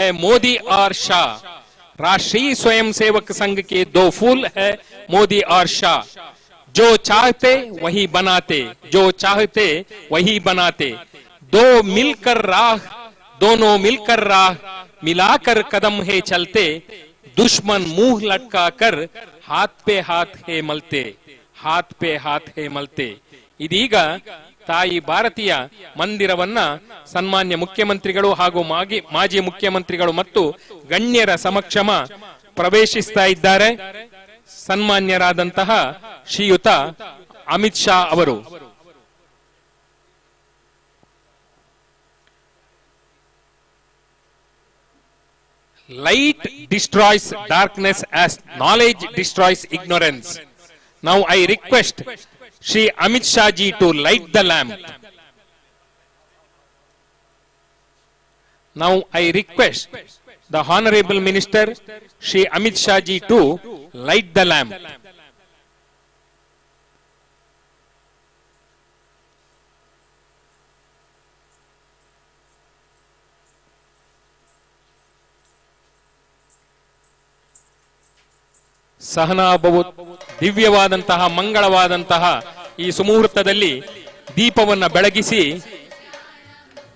है मोदी और शाह। राष्ट्रीय स्वयंसेवक संघ के दो फूल है मोदी और शाह। जो चाहते वही बनाते, जो चाहते वही बनाते। दो मिलकर राह, दोनों मिलकर राह मिलाकर कदम है चलते। दुश्मन मुंह लटका कर हाथ पे हाथ है मलते, हाथ पे हाथ है मलते। ಇದೀಗ ತಾಯಿ ಭಾರತೀಯ ಮಂದಿರವನ್ನ ಸನ್ಮಾನ್ಯ ಮುಖ್ಯಮಂತ್ರಿಗಳು ಹಾಗೂ ಮಾಜಿ ಮುಖ್ಯಮಂತ್ರಿಗಳು ಮತ್ತು ಗಣ್ಯರ ಸಮಕ್ಷಮ ಪ್ರವೇಶಿಸ್ತಾ ಇದ್ದಾರೆ ಸನ್ಮಾನ್ಯರಾದಂತಹ ಶ್ರೀಯುತ ಅಮಿತ್ ಶಾ ಅವರು. Light destroys darkness as knowledge destroys ignorance. Now I request Shri Amit Shah ji to light the lamp. Now I request the Honorable Minister Shri Amit Shah ji to light the lamp. ಸಹನಾಭವು. ದಿವ್ಯವಾದಂತಹ, ಮಂಗಳವಾದಂತಹ ಈ ಸುಮುಹೂರ್ತದಲ್ಲಿ ದೀಪವನ್ನ ಬೆಳಗಿಸಿ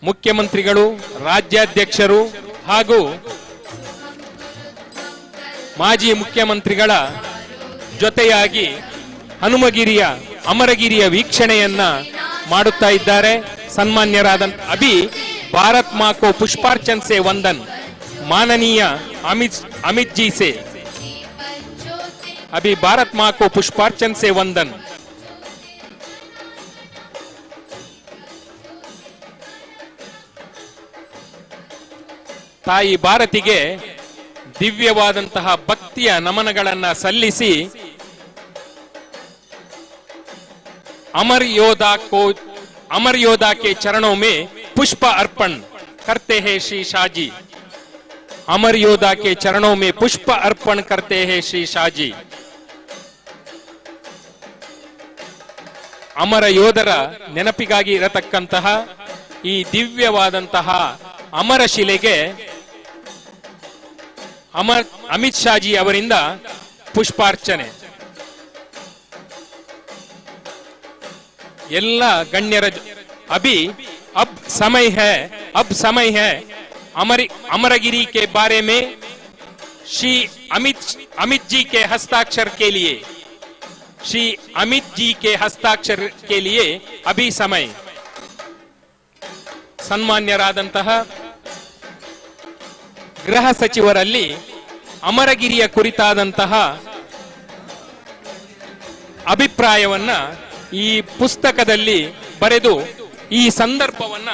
ಮುಖ್ಯಮಂತ್ರಿಗಳು, ರಾಜ್ಯಾಧ್ಯಕ್ಷರು ಹಾಗೂ ಮಾಜಿ ಮುಖ್ಯಮಂತ್ರಿಗಳ ಜೊತೆಯಾಗಿ ಹನುಮಗಿರಿಯ, ಅಮರಗಿರಿಯ ವೀಕ್ಷಣೆಯನ್ನ ಮಾಡುತ್ತಾ ಇದ್ದಾರೆ ಸನ್ಮಾನ್ಯರಾದ. अभी भारत माँ को पुष्पार्चन से वंदन माननीय अमित अमित जी से। अभी भारत माँ को पुष्पार्चन से वंदन। ತಾಯಿ ಭಾರತಿಗೆ ದಿವ್ಯವಾದಂತಹ ಭಕ್ತಿಯ ನಮನಗಳನ್ನ ಸಲ್ಲಿಸಿ, अमर योद्धा को, अमर योद्धा के चरणों में पुष्प अर्पण करते हैं श्री शाह जी। अमर योद्धा के चरणों में पुष्प अर्पण करते हैं श्री शाह जी। ಅಮರ ಯೋಧರ ನೆನಪಿಗಾಗಿ ಇರತಕ್ಕಂತಹ ಈ ದಿವ್ಯವಾದಂತಹ ಅಮರ ಶಿಲೆಗೆ ಅಮರ್ ಅಮಿತ್ ಶಾಜಿ ಅವರಿಂದ ಪುಷ್ಪಾರ್ಚನೆ. ಎಲ್ಲ ಗಣ್ಯರ अभी अब समय है, अब समय है अमरगिरी के बारे में श्री अमित अमित जी के हस्ताक्षर के लिए। श्री अमित जी के हस्ताक्षर के लिए अभी समय। ಸನ್ಮಾನ್ಯರಾದಂತಹ ಗೃಹ ಸಚಿವರಲ್ಲಿ ಅಮರಗಿರಿಯ ಕುರಿತಾದಂತಹ ಅಭಿಪ್ರಾಯವನ್ನ ಈ ಪುಸ್ತಕದಲ್ಲಿ ಬರೆದು ಈ ಸಂದರ್ಭವನ್ನ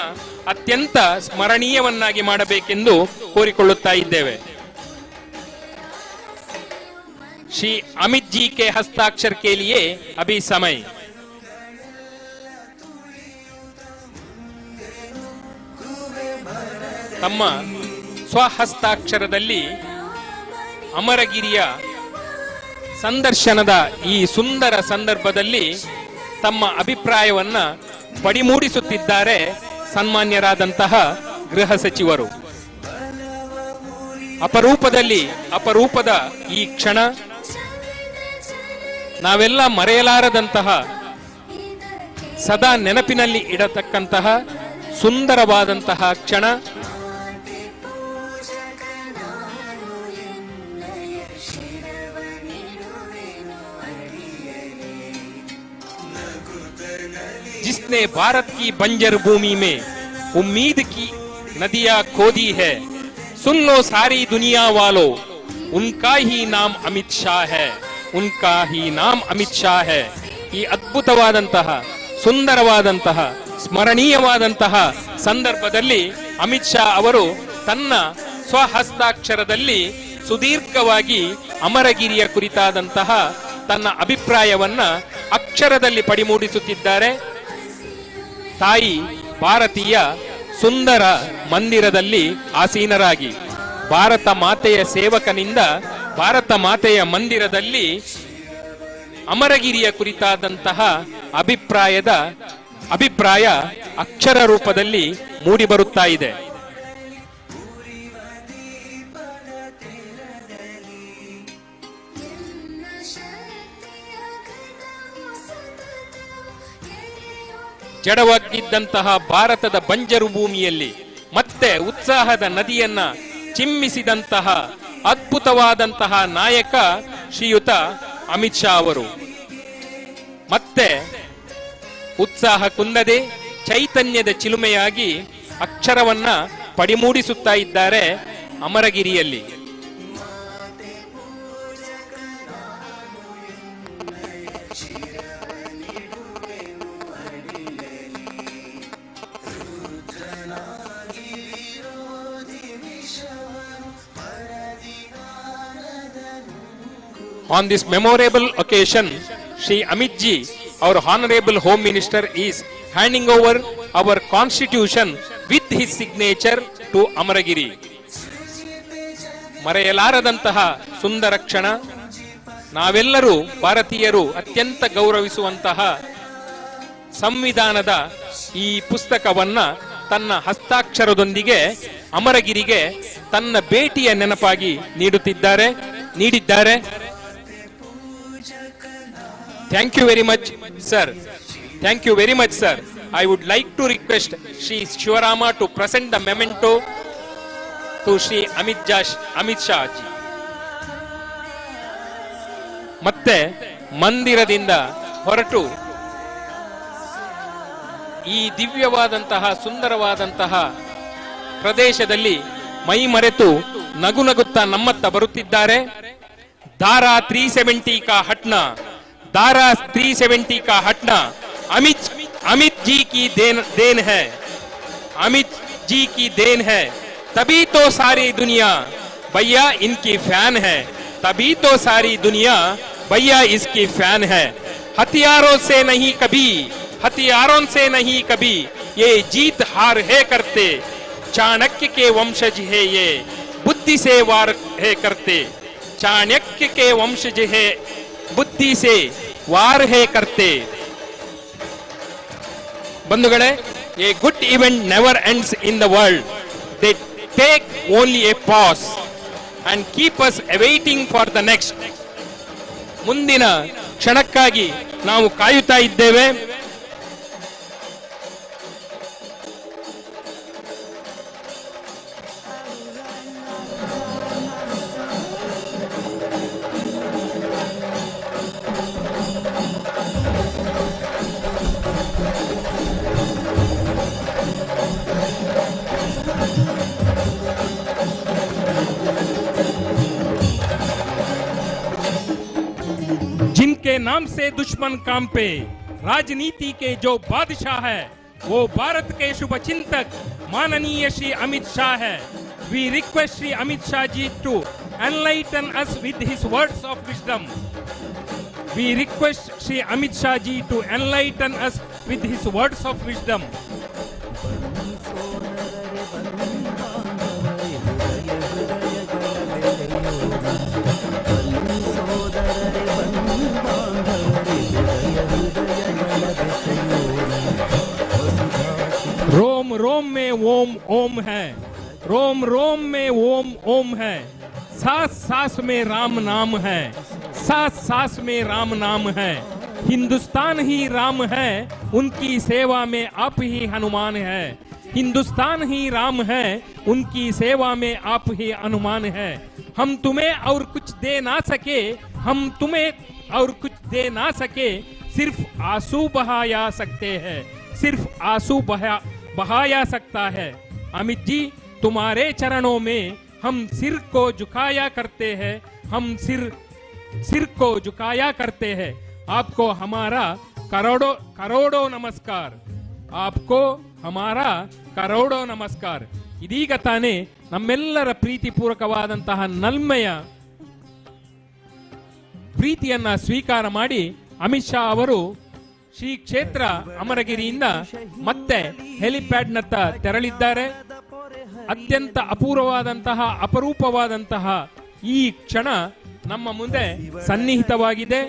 ಅತ್ಯಂತ ಸ್ಮರಣೀಯವನ್ನಾಗಿ ಮಾಡಬೇಕೆಂದು ಕೋರಿಕೊಳ್ಳುತ್ತಾ ಇದ್ದೇವೆ. श्री अमित जी के हस्ताक्षर के लिए अभी समय। ತಮ್ಮ ಸ್ವಹಸ್ತಾಕ್ಷರದಲ್ಲಿ ಅಮರಗಿರಿಯ ಸಂದರ್ಶನದ ಈ ಸುಂದರ ಸಂದರ್ಭದಲ್ಲಿ ತಮ್ಮ ಅಭಿಪ್ರಾಯವನ್ನ ಪಡಿಮೂಡಿಸುತ್ತಿದ್ದಾರೆ ಸನ್ಮಾನ್ಯರಾದಂತಹ ಗೃಹ ಸಚಿವರು. ಅಪರೂಪದಲ್ಲಿ ಅಪರೂಪದ ಈ ಕ್ಷಣ, ನಾವೆಲ್ಲ ಮರೆಯಲಾರದಂತಹ, ಸದಾ ನೆನಪಿನಲ್ಲಿ ಇಡತಕ್ಕಂತಹ ಸುಂದರವಾದಂತಹ ಕ್ಷಣ. जिसने भारत की बंजर भूमि में उम्मीद की नदियां खोदी है, सुन लो सारी दुनिया वालों, उनका ही नाम अमित शाह है, उनका ही नाम अमित शाह है। ಈ ಅದ್ಭುತವಾದಂತಹ, ಸುಂದರವಾದಂತಹ, ಸ್ಮರಣೀಯವಾದಂತಹ ಸಂದರ್ಭದಲ್ಲಿ ಅಮಿತ್ ಶಾ ಅವರು ತನ್ನ ಸ್ವಹಸ್ತಾಕ್ಷರದಲ್ಲಿ ಸುದೀರ್ಘವಾಗಿ ಅಮರಗಿರಿಯ ಕುರಿತಾದಂತಹ ತನ್ನ ಅಭಿಪ್ರಾಯವನ್ನ ಅಕ್ಷರದಲ್ಲಿ ಪಡಿಮೂಡಿಸುತ್ತಿದ್ದಾರೆ. ತಾಯಿ ಭಾರತೀಯ ಸುಂದರ ಮಂದಿರದಲ್ಲಿ ಆಸೀನರಾಗಿ, ಭಾರತ ಮಾತೆಯ ಸೇವಕನಿಂದ ಭಾರತ ಮಾತೆಯ ಮಂದಿರದಲ್ಲಿ ಅಮರಗಿರಿಯ ಕುರಿತಾದಂತಹ ಅಭಿಪ್ರಾಯ ಅಕ್ಷರ ರೂಪದಲ್ಲಿ ಮೂಡಿಬರುತ್ತಾ ಇದೆ. ಜಡವಾಗಿದ್ದಂತಹ ಭಾರತದ ಬಂಜರು ಭೂಮಿಯಲ್ಲಿ ಮತ್ತೆ ಉತ್ಸಾಹದ ನದಿಯನ್ನ ಚಿಮ್ಮಿಸಿದಂತಹ ಅದ್ಭುತವಾದಂತಹ ನಾಯಕ ಶ್ರೀಯುತ ಅಮಿತ್ ಶಾ ಅವರು. ಮತ್ತೆ ಉತ್ಸಾಹ ಕುಂದದೆ ಚೈತನ್ಯದ ಚಿಲುಮೆಯಾಗಿ ಅಕ್ಷರವನ್ನ ಪಡಿಮೂಡಿಸುತ್ತಾ ಇದ್ದಾರೆ ಅಮರಗಿರಿಯಲ್ಲಿ. On this memorable occasion, Shri Amit Ji, our Honorable Home Minister, is handing over our constitution with his signature to Amaragiri. ಮರೆಯಲಾರದಂತಹ ಸುಂದರ ಕ್ಷಣ. ನಾವೆಲ್ಲರೂ ಭಾರತೀಯರು ಅತ್ಯಂತ ಗೌರವಿಸುವಂತಹ ಸಂವಿಧಾನದ ಈ ಪುಸ್ತಕವನ್ನ ತನ್ನ ಹಸ್ತಾಕ್ಷರದೊಂದಿಗೆ ಅಮರಗಿರಿಗೆ ತನ್ನ ಭೇಟಿಯ ನೆನಪಾಗಿ ನೀಡುತ್ತಿದ್ದಾರೆ, ನೀಡಿದ್ದಾರೆ. Thank you very much, sir. Thank you very much, sir. I would like to request Shri Shivarama to present the memento to Shri Amit Shah ji. ಮತ್ತೆ ಮಂದಿರದಿಂದ ಹೊರಟು ಈ ದಿವ್ಯವಾದಂತಹ ಸುಂದರವಾದಂತಹ ಪ್ರದೇಶದಲ್ಲಿ ಮೈ ಮರೆತು ನಗು ನಗುತ್ತಾ ನಮ್ಮತ್ತ ಬರುತ್ತಿದ್ದಾರೆ. धारा 370 का हटना, धारा 370 का हटना अमित अमित जी की then then है, अमित जी की then है। तभी तो सारी दुनिया भैया इनकी फैन है, तभी तो सारी दुनिया भैया इसकी फैन है। हथियारों से नहीं कभी, हथियारों से नहीं कभी ये जीत हार है करते। चाणक्य के वंशज है ये, बुद्धि से वार है करते। चाणक्य के वंशज है, बुद्धि से वार है करते। ಬಂಧುಗಳೇ, a good event never ends in the world. They take only a pause and keep us awaiting for the next. ಮುಂದಿನ ಕ್ಷಣಕ್ಕಾಗಿ ನಾವು ಕಾಯುತ್ತಾ ಇದ್ದೇವೆ. जिनके नाम से दुश्मन कांपे, राजनीति के जो बादशाह है, वो भारत के शुभ चिंतक माननीय श्री अमित शाह है। We request Shri Amit Shah ji to enlighten us with his words of wisdom. We request Shri Amit Shah ji to enlighten us with his words of wisdom. ಸೋದರರೆ, ಬಂಧು ಬಾಂಧವರೇ, ಹೃದಯ ಹೃದಯಗಳ ಬೆಸೆಯೋಣ. ಬನ್ನಿ ಸೋದರರೆ, ಬಂಧು ಬಾಂಧವರೇ, ಹೃದಯ ಹೃದಯಗಳ ಬೆಸೆಯೋಣ. ವಸುಧಾ रोम रोम में ओम ओम है, रोम रोम में ओम ओम है। सांस सांस में राम नाम है, सांस सांस में राम नाम है। हिंदुस्तान ही राम है, उनकी सेवा में आप ही हनुमान है। हिंदुस्तान ही राम है, उनकी सेवा में आप ही हनुमान है। हम तुम्हें और कुछ दे ना सके, हम तुम्हें और कुछ दे ना सके, सिर्फ आंसू बहाया सकते हैं, सिर्फ आंसू बहाया सकता है। अमित जी, तुम्हारे चरणों में हम सिर को झुकाया करते हैं, हम सिर सिर को झुकाया करते हैं। आपको हमारा करोड़ों करोड़ों नमस्कार, आपको हमारा करोड़ों नमस्कार. ಇದೀಗ ತಾನೇ ನಮ್ಮೆಲ್ಲರ ಪ್ರೀತಿಪೂರ್ವಕವಾದಂತಹ ನಲ್ಮೆಯ ಪ್ರೀತಿಯನ್ನ ಸ್ವೀಕಾರ ಮಾಡಿ ಅಮಿತ್ ಶಾ ಅವರು ಶ್ರೀ ಕ್ಷೇತ್ರ ಅಮರಗಿರಿಯಿಂದ ಮತ್ತೆ ಹೆಲಿಪ್ಯಾಡ್ನತ್ತ ತೆರಳಿದ್ದಾರೆ. ಅತ್ಯಂತ ಅಪೂರ್ವವಾದಂತಹ, ಅಪರೂಪವಾದಂತಹ ಈ ಕ್ಷಣ ನಮ್ಮ ಮುಂದೆ ಸನ್ನಿಹಿತವಾಗಿದೆ.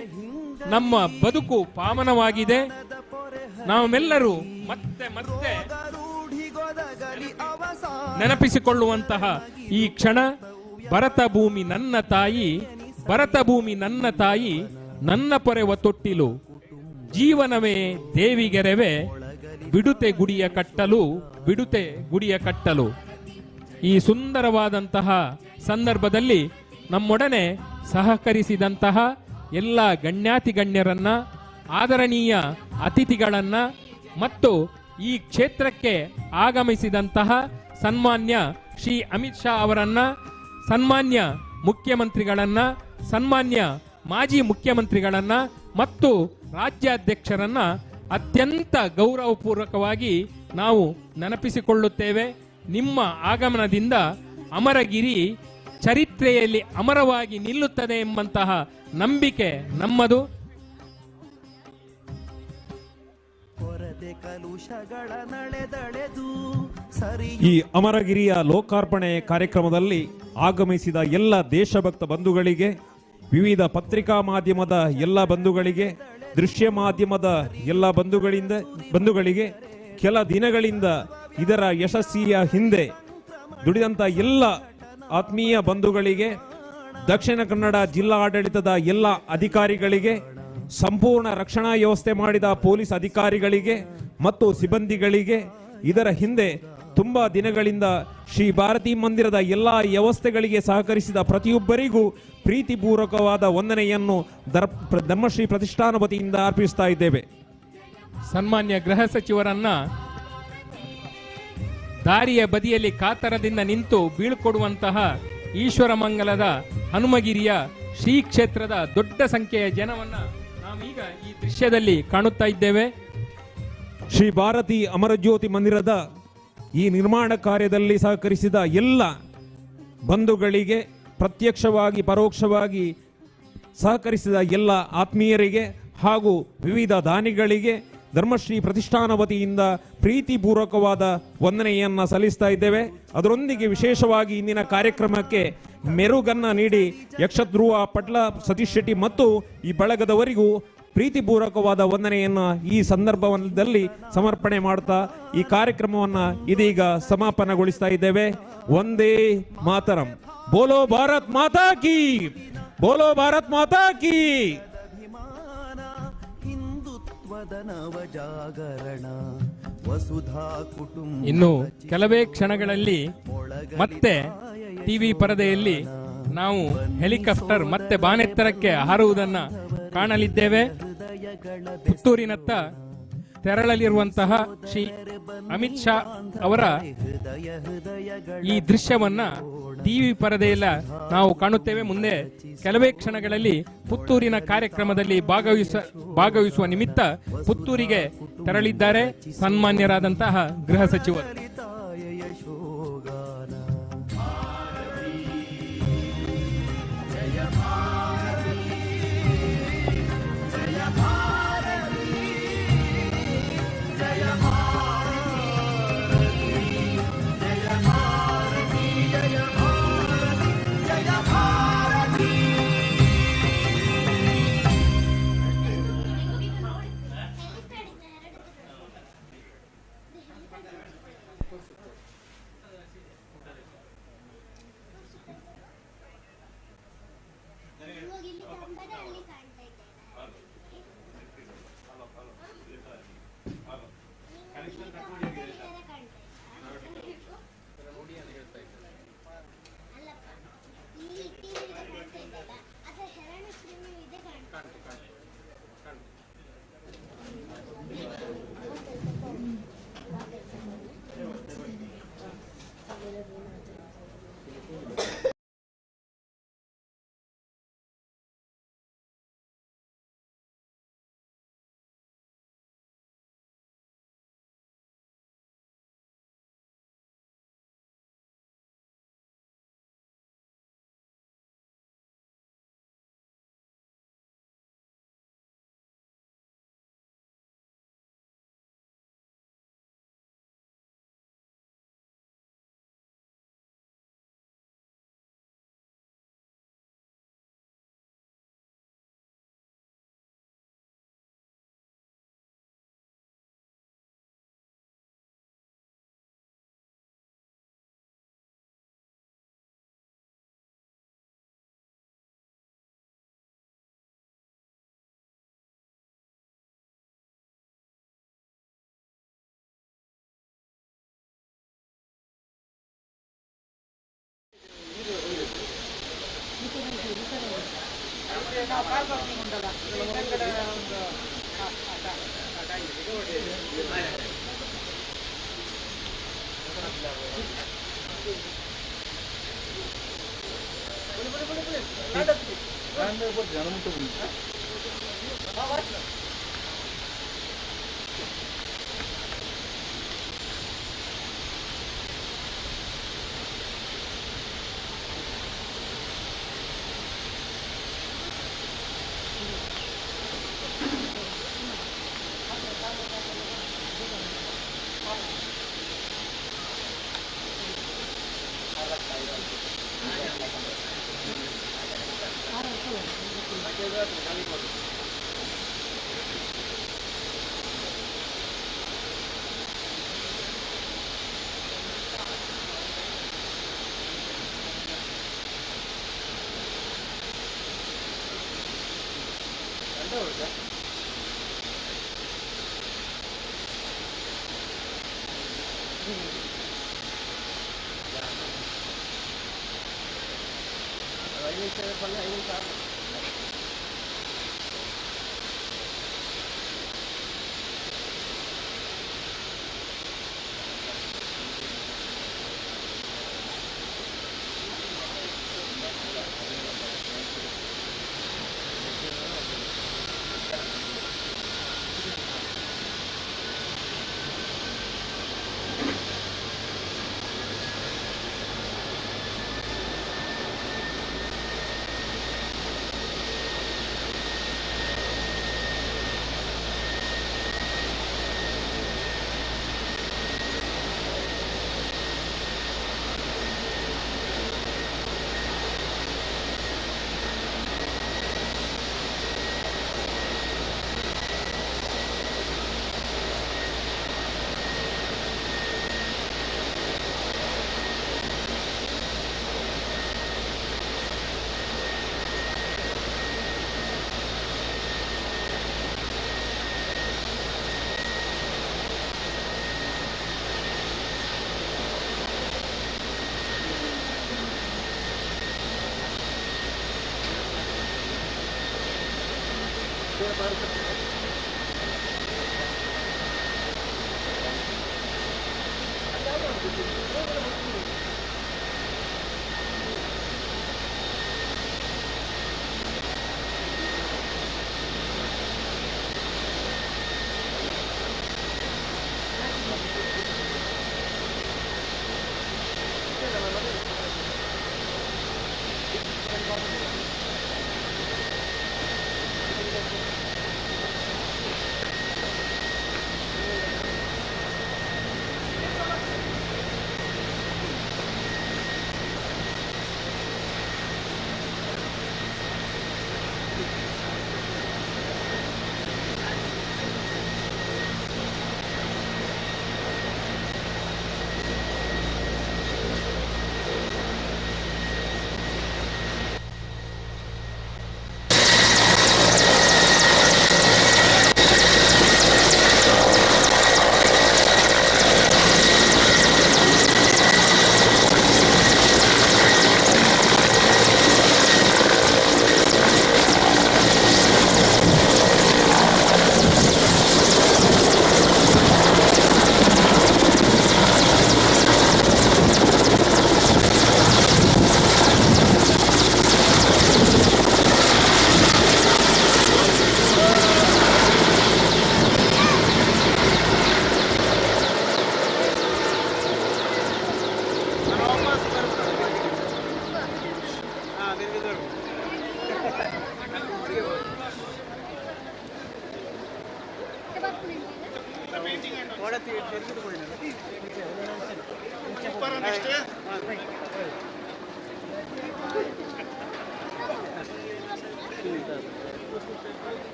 ನಮ್ಮ ಬದುಕು ಪಾವನವಾಗಿದೆ. ನಾವೆಲ್ಲರೂ ಮತ್ತೆ ಮತ್ತೆ ನೆನಪಿಸಿಕೊಳ್ಳುವಂತಹ ಈ ಕ್ಷಣ. ಭರತ ಭೂಮಿ ನನ್ನ ತಾಯಿ, ಭರತ ಭೂಮಿ ನನ್ನ ತಾಯಿ, ನನ್ನ ಪೊರೆವ ತೊಟ್ಟಿಲು, ಜೀವನವೇ ದೇವಿಗೆರೆವೆ. ಬಿಡುತೆ ಗುಡಿಯ ಕಟ್ಟಲು, ಬಿಡುತೆ ಗುಡಿಯ ಕಟ್ಟಲು. ಈ ಸುಂದರವಾದಂತಹ ಸಂದರ್ಭದಲ್ಲಿ ನಮ್ಮೊಡನೆ ಸಹಕರಿಸಿದಂತಹ ಎಲ್ಲ ಗಣ್ಯಾತಿ ಗಣ್ಯರನ್ನ, ಆದರಣೀಯ ಅತಿಥಿಗಳನ್ನ ಮತ್ತು ಈ ಕ್ಷೇತ್ರಕ್ಕೆ ಆಗಮಿಸಿದಂತಹ ಸನ್ಮಾನ್ಯ ಶ್ರೀ ಅಮಿತ್ ಶಾ ಅವರನ್ನ, ಸನ್ಮಾನ್ಯ ಮುಖ್ಯಮಂತ್ರಿಗಳನ್ನ, ಸನ್ಮಾನ್ಯ ಮಾಜಿ ಮುಖ್ಯಮಂತ್ರಿಗಳನ್ನ ಮತ್ತು ರಾಜ್ಯಾಧ್ಯಕ್ಷರನ್ನ ಅತ್ಯಂತ ಗೌರವಪೂರ್ವಕವಾಗಿ ನಾವು ನೆನಪಿಸಿಕೊಳ್ಳುತ್ತೇವೆ. ನಿಮ್ಮ ಆಗಮನದಿಂದ ಅಮರಗಿರಿ ಚರಿತ್ರೆಯಲ್ಲಿ ಅಮರವಾಗಿ ನಿಲ್ಲುತ್ತದೆ ಎಂಬಂತಹ ನಂಬಿಕೆ ನಮ್ಮದು. ಕೊರತೆ ಕಲುಷಗಳ ನಳೆದಳೆದು ಸರಿ. ಈ ಅಮರಗಿರಿಯ ಲೋಕಾರ್ಪಣೆ ಕಾರ್ಯಕ್ರಮದಲ್ಲಿ ಆಗಮಿಸಿದ ಎಲ್ಲ ದೇಶಭಕ್ತ ಬಂಧುಗಳಿಗೆ, ವಿವಿಧ ಪತ್ರಿಕಾ ಮಾಧ್ಯಮದ ಎಲ್ಲ ಬಂಧುಗಳಿಗೆ, ದೃಶ್ಯ ಮಾಧ್ಯಮದ ಎಲ್ಲ ಬಂಧುಗಳಿಗೆ, ಕೆಲ ದಿನಗಳಿಂದ ಇದರ ಯಶಸ್ಸಿಯ ಹಿಂದೆ ದುಡಿದಂಥ ಎಲ್ಲ ಆತ್ಮೀಯ ಬಂಧುಗಳಿಗೆ, ದಕ್ಷಿಣ ಕನ್ನಡ ಜಿಲ್ಲಾ ಆಡಳಿತದ ಎಲ್ಲ ಅಧಿಕಾರಿಗಳಿಗೆ, ಸಂಪೂರ್ಣ ರಕ್ಷಣಾ ವ್ಯವಸ್ಥೆ ಮಾಡಿದ ಪೊಲೀಸ್ ಅಧಿಕಾರಿಗಳಿಗೆ ಮತ್ತು ಸಿಬ್ಬಂದಿಗಳಿಗೆ, ಇದರ ಹಿಂದೆ ತುಂಬ ದಿನಗಳಿಂದ ಶ್ರೀ ಭಾರತೀ ಮಂದಿರದ ಎಲ್ಲ ವ್ಯವಸ್ಥೆಗಳಿಗೆ ಸಹಕರಿಸಿದ ಪ್ರತಿಯೊಬ್ಬರಿಗೂ ಪ್ರೀತಿಪೂರ್ವಕವಾದ ವಂದನೆಯನ್ನು ಧರ್ಮಶ್ರೀ ಪ್ರತಿಷ್ಠಾನ ವತಿಯಿಂದ ಅರ್ಪಿಸ್ತಾ ಇದ್ದೇವೆ. ಸನ್ಮಾನ್ಯ ಗೃಹ ಸಚಿವರನ್ನ ದಾರಿಯ ಬದಿಯಲ್ಲಿ ಕಾತರದಿಂದ ನಿಂತು ಬೀಳ್ಕೊಡುವಂತಹ ಈಶ್ವರಮಂಗಲದ ಹನುಮಗಿರಿಯ ಶ್ರೀ ಕ್ಷೇತ್ರದ ದೊಡ್ಡ ಸಂಖ್ಯೆಯ ಜನವನ್ನ ನಾವೀಗ ಈ ದೃಶ್ಯದಲ್ಲಿ ಕಾಣುತ್ತಾ ಇದ್ದೇವೆ. ಶ್ರೀ ಭಾರತಿ ಅಮರಜ್ಯೋತಿ ಮಂದಿರದ ಈ ನಿರ್ಮಾಣ ಕಾರ್ಯದಲ್ಲಿ ಸಹಕರಿಸಿದ ಎಲ್ಲ ಬಂಧುಗಳಿಗೆ, ಪ್ರತ್ಯಕ್ಷವಾಗಿ ಪರೋಕ್ಷವಾಗಿ ಸಹಕರಿಸಿದ ಎಲ್ಲ ಆತ್ಮೀಯರಿಗೆ ಹಾಗೂ ವಿವಿಧ ದಾನಿಗಳಿಗೆ ಧರ್ಮಶ್ರೀ ಪ್ರತಿಷ್ಠಾನ ವತಿಯಿಂದ ಪ್ರೀತಿಪೂರ್ವಕವಾದ ವಂದನೆಯನ್ನು ಸಲ್ಲಿಸ್ತಾ ಇದ್ದೇವೆ. ಅದರೊಂದಿಗೆ ವಿಶೇಷವಾಗಿ ಇಂದಿನ ಕಾರ್ಯಕ್ರಮಕ್ಕೆ ಮೆರುಗನ್ನ ನೀಡಿ ಯಕ್ಷಧ್ರುವ ಪಟ್ಲ ಸತೀಶ್ ಶೆಟ್ಟಿ ಮತ್ತು ಈ ಬಳಗದವರಿಗೂ ಪ್ರೀತಿಪೂರ್ವಕವಾದ ವಂದನೆಯನ್ನು ಈ ಸಂದರ್ಭದಲ್ಲಿ ಸಮರ್ಪಣೆ ಮಾಡ್ತಾ ಈ ಕಾರ್ಯಕ್ರಮವನ್ನು ಇದೀಗ ಸಮಾಪನಗೊಳಿಸ್ತಾ ಇದ್ದೇವೆ. ವಂದೇ ಮಾತರಂ. ಬೋಲೋ ಭಾರತ್ ಮಾತಾ ಕೀ, ಬೋಲೋ ಭಾರತ್ ಮಾತಾ ಕೀ. ಅಭಿಮಾನ, ಹಿಂದುತ್ವದ ನವ ಜಾಗರಣ, ವಸುಧಾ ಕುಟುಂಬ. ಇನ್ನು ಕೆಲವೇ ಕ್ಷಣಗಳಲ್ಲಿ ಮತ್ತೆ ಟಿವಿ ಪರದೆಯಲ್ಲಿ ನಾವು ಹೆಲಿಕಾಪ್ಟರ್ ಮತ್ತೆ ಬಾನೆತ್ತರಕ್ಕೆ ಹಾರುವುದನ್ನ ಕಾಣಲಿದ್ದೇವೆ. ಪುತ್ತೂರಿನತ್ತ ತೆರಳಲಿರುವಂತಹ ಶ್ರೀ ಅಮಿತ್ ಶಾ ಅವರ ಹೃದಯ ಹೃದಯಗಳ ಈ ದೃಶ್ಯವನ್ನ ಟಿವಿ ಪರದೆಯಲ್ಲ ನಾವು ಕಾಣುತ್ತೇವೆ. ಮುಂದೆ ಕೆಲವೇ ಕ್ಷಣಗಳಲ್ಲಿ ಪುತ್ತೂರಿನ ಕಾರ್ಯಕ್ರಮದಲ್ಲಿ ಭಾಗವಹಿಸುವ ನಿಮಿತ್ತ ಪುತ್ತೂರಿಗೆ ತೆರಳಿದ್ದಾರೆ ಸನ್ಮಾನ್ಯರಾದಂತಹ ಗೃಹ ಸಚಿವರು. ತಾಯ ಯಶೋಗಾನ.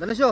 ಧನುಷು.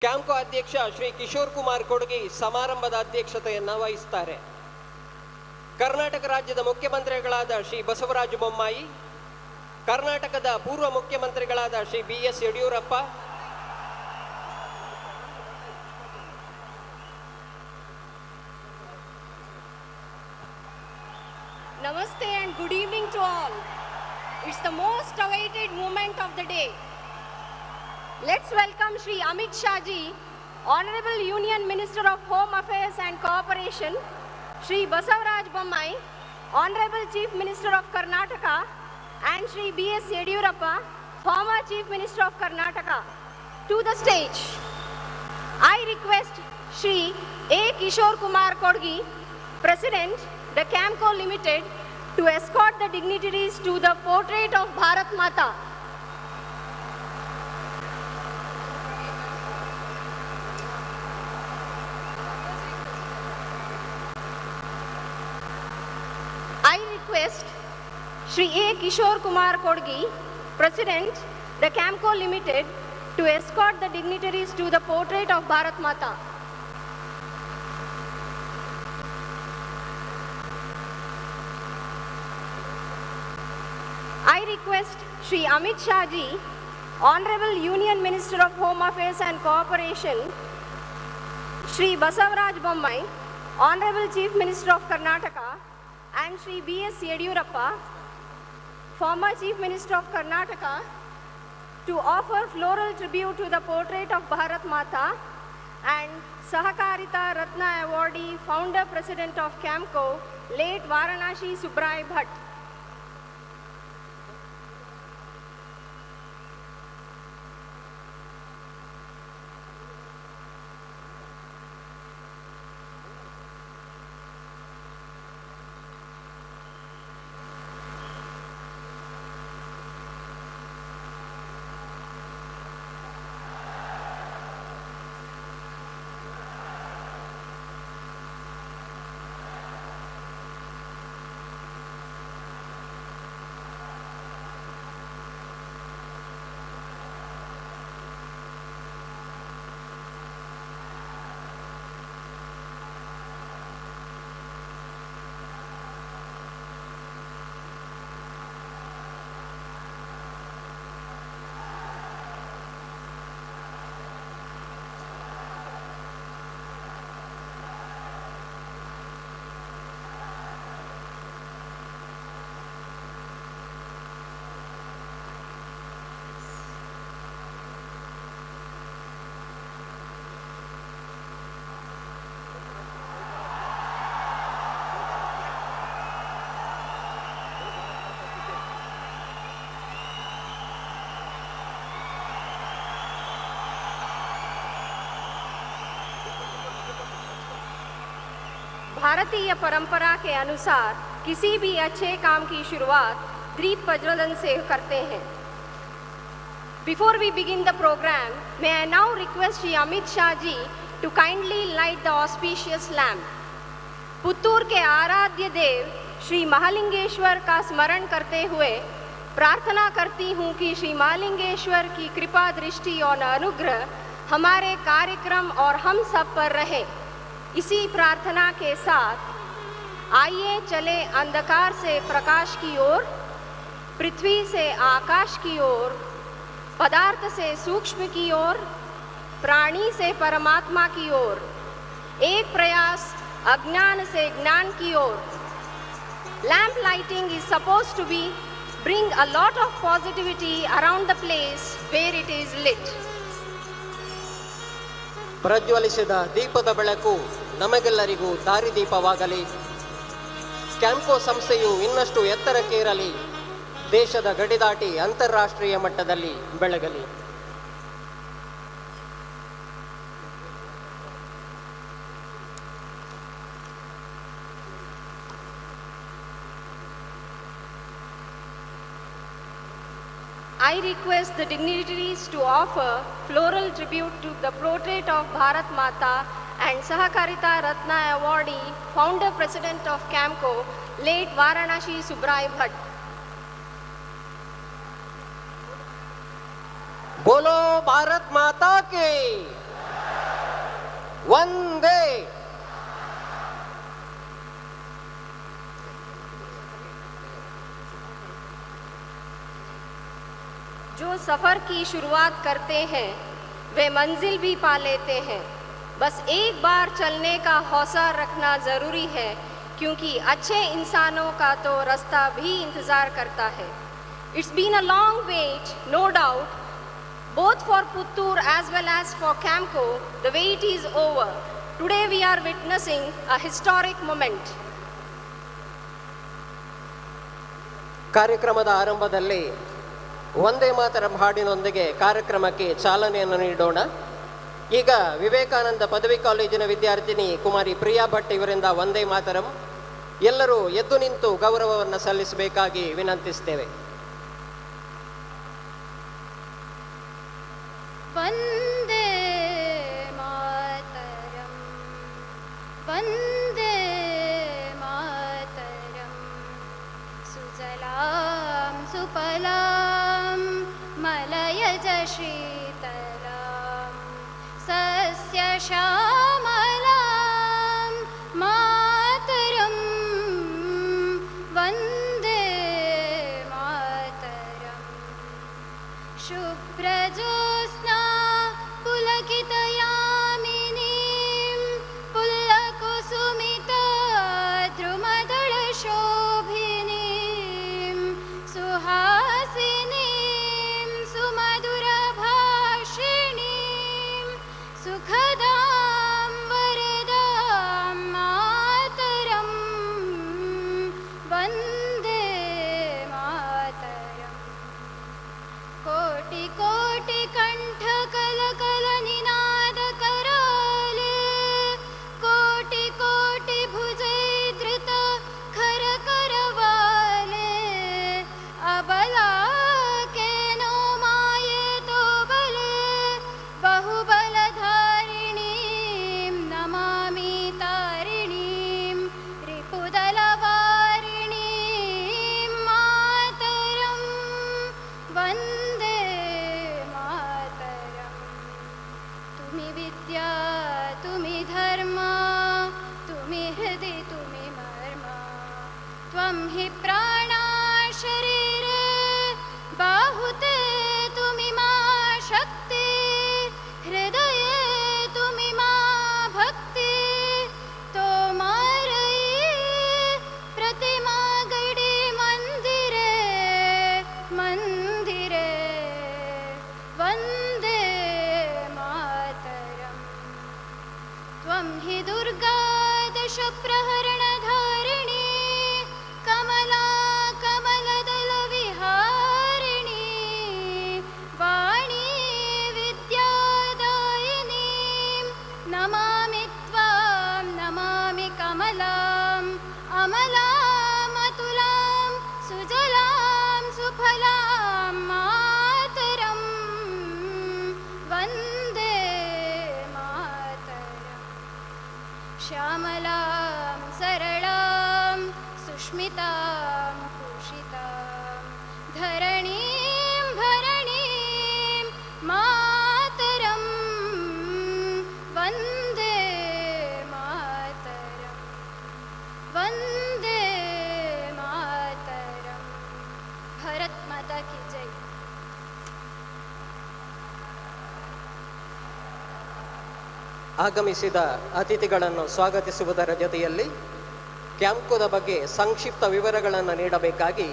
Campco ಅಧ್ಯಕ್ಷ ಶ್ರೀ ಕಿಶೋರ್ ಕುಮಾರ್ ಕೊಡಗಿ ಸಮಾರಂಭದ ಅಧ್ಯಕ್ಷತೆಯನ್ನು ವಹಿಸುತ್ತಾರೆ. ಕರ್ನಾಟಕ ರಾಜ್ಯದ ಮುಖ್ಯಮಂತ್ರಿಗಳಾದ ಶ್ರೀ ಬಸವರಾಜ ಬೊಮ್ಮಾಯಿ, ಕರ್ನಾಟಕದ ಪೂರ್ವ ಮುಖ್ಯಮಂತ್ರಿಗಳಾದ Shri B S Yediyurappa, Namaste and good evening to all. It's the most awaited moment of the day. Let's welcome Shri Amit Shah ji, Honorable Union Minister of Home Affairs and Cooperation, Shri Basavaraj Bommai, Honorable Chief Minister of Karnataka, and Shri B.S. Yediyurappa, former Chief Minister of Karnataka, to the stage. I request Shri A. Kishore Kumar Kodgi, President, the Camco Limited, to escort the dignitaries to the portrait of Bharat Mata. I request Shri A. Kishore Kumar Kodgi, President, the Camco Limited, to escort the dignitaries to the portrait of Bharat Mata. I request Shri Amit Shah ji, Honorable Union Minister of Home Affairs and Cooperation, Shri Basavaraj Bommai, Honorable Chief Minister of Karnataka, and Shri B.S. Yediyurappa, former Chief Minister of Karnataka, to offer floral tribute to the portrait of Bharat Mata and Sahakarita Ratna Awardee, founder president of Camco, late Varanasi Subrai Bhatt. भारतीय परंपरा के अनुसार किसी भी अच्छे काम की शुरुआत दीप प्रज्वलन से करते हैं। Before we begin the program, may I now request Shri Amit Shah ji to kindly light the auspicious lamp. Puttur के आराध्य देव श्री महालिंगेश्वर का स्मरण करते हुए प्रार्थना करती हूँ कि श्री महालिंगेश्वर की कृपा दृष्टि और अनुग्रह हमारे कार्यक्रम और हम सब पर रहे। इसी प्रार्थना के साथ आइए चले अंधकार से प्रकाश की ओर, पृथ्वी से आकाश की ओर, पदार्थ से सूक्ष्म की ओर, प्राणी से परमात्मा की ओर, एक प्रयास अज्ञान से ज्ञान की ओर। Lamp lighting is supposed to be bring a lot of positivity around the place where it is lit. ಪ್ರಜ್ವಲಿಸಿದ ದೀಪದ ಬೆಳಕು ನಮಗೆಲ್ಲರಿಗೂ ದಾರಿದೀಪವಾಗಲಿ. ಕ್ಯಾಂಪ್ಕೋ ಸಂಸ್ಥೆಯು ಇನ್ನಷ್ಟು ಎತ್ತರಕ್ಕೇರಲಿ, ದೇಶದ ಗಡಿದಾಟಿ ಅಂತಾರಾಷ್ಟ್ರೀಯ ಮಟ್ಟದಲ್ಲಿ ಬೆಳಗಲಿ. I request the dignitaries to offer floral tribute to the portrait of Bharat Mata and Sahakarita Ratna awardee, founder president of Camco, late Varanasi Subrai Bhatt. बोलो भारत माता की. ಒಂದೇ. जो सफ़र की शुरुआत करते हैं वे मंजिल भी पा लेते हैं। बस एक बार चलने का हौसला रखना ज़रूरी है, क्योंकि अच्छे इंसानों का तो रास्ता भी इंतज़ार करता है। It's been a long wait, no doubt, both for Puttur as well as for Campco. The wait is over. Today we are witnessing a historic moment. ಕಾರ್ಯಕ್ರಮದ ಆರಂಭದಲ್ಲಿ ವಂದೇ ಮಾತರಂ ಹಾಡಿನೊಂದಿಗೆ ಕಾರ್ಯಕ್ರಮಕ್ಕೆ ಚಾಲನೆಯನ್ನು ನೀಡೋಣ. ಈಗ ವಿವೇಕಾನಂದ ಪದವಿ ಕಾಲೇಜಿನ ವಿದ್ಯಾರ್ಥಿನಿ ಕುಮಾರಿ ಪ್ರಿಯಾ ಭಟ್ ಇವರಿಂದ ವಂದೇ ಮಾತರಂ. ಎಲ್ಲರೂ ಎದ್ದು ನಿಂತು ಗೌರವವನ್ನು ಸಲ್ಲಿಸಬೇಕಾಗಿ ವಿನಂತಿಸ್ತೇವೆ. वन्दे मातरम्, वन्दे मातरम्। सुजलां सुफलां मलयज शीतलां, सस्यश्यामलां मातरम्। वन्दे मातरम्। शुभ्रज्योत्स्ना पुलकितयामिनीं, पुल्लकुसुमित द्रुमदलशोभिनीं, सुहासिनीं सुमधुरभाषिणीं, सुखदां वरदां मातरम्। वन्दे मातरम्। कोटि कोटि कण्ठ कलकल निनाद कराले, कोटि कोटि भुजैर्धृत खर करवाले, अबला केनो मायेतो बले, बहुबलधारिणीं नमामि तारिणीं, रिपुदलवारिणीं मातरम्। वन्दे मातरम्। तुमि विद्या तुमि धर्म तुमि हृदि तुमि मर्म, त्वं हि प्राणा शरीरे बाहुते तुमि मा शक्ति, हृदये तुमि मा भक्ति, तोमारयि प्रतिमा गडी मंदिरे मंदिरे। वन्दे मातरम्। त्वं हि दुर्गा दशप्रहरणधारिणी, कमला कमलदलविहारिणी, वाणी विद्यादायिनीं नमामि त्वां, नमामि कमलाम् अमलामतुलां सुजलां सुफलां मातरम्। वन्दे मातरम्। श्यामलां सरलां सुस्मितां भूषितां, धरणीं भरणीं मातरम्। वन्दे मातरम्। वन्दे मातरम्। भारत माता की जय। ಆಗಮಿಸಿದ ಅತಿಥಿಗಳನ್ನು ಸ್ವಾಗತಿಸುವುದರ ಜೊತೆಯಲ್ಲಿ ಕ್ಯಾಂಪ್ಕೋದ ಬಗ್ಗೆ ಸಂಕ್ಷಿಪ್ತ ವಿವರಗಳನ್ನು ನೀಡಬೇಕಾಗಿ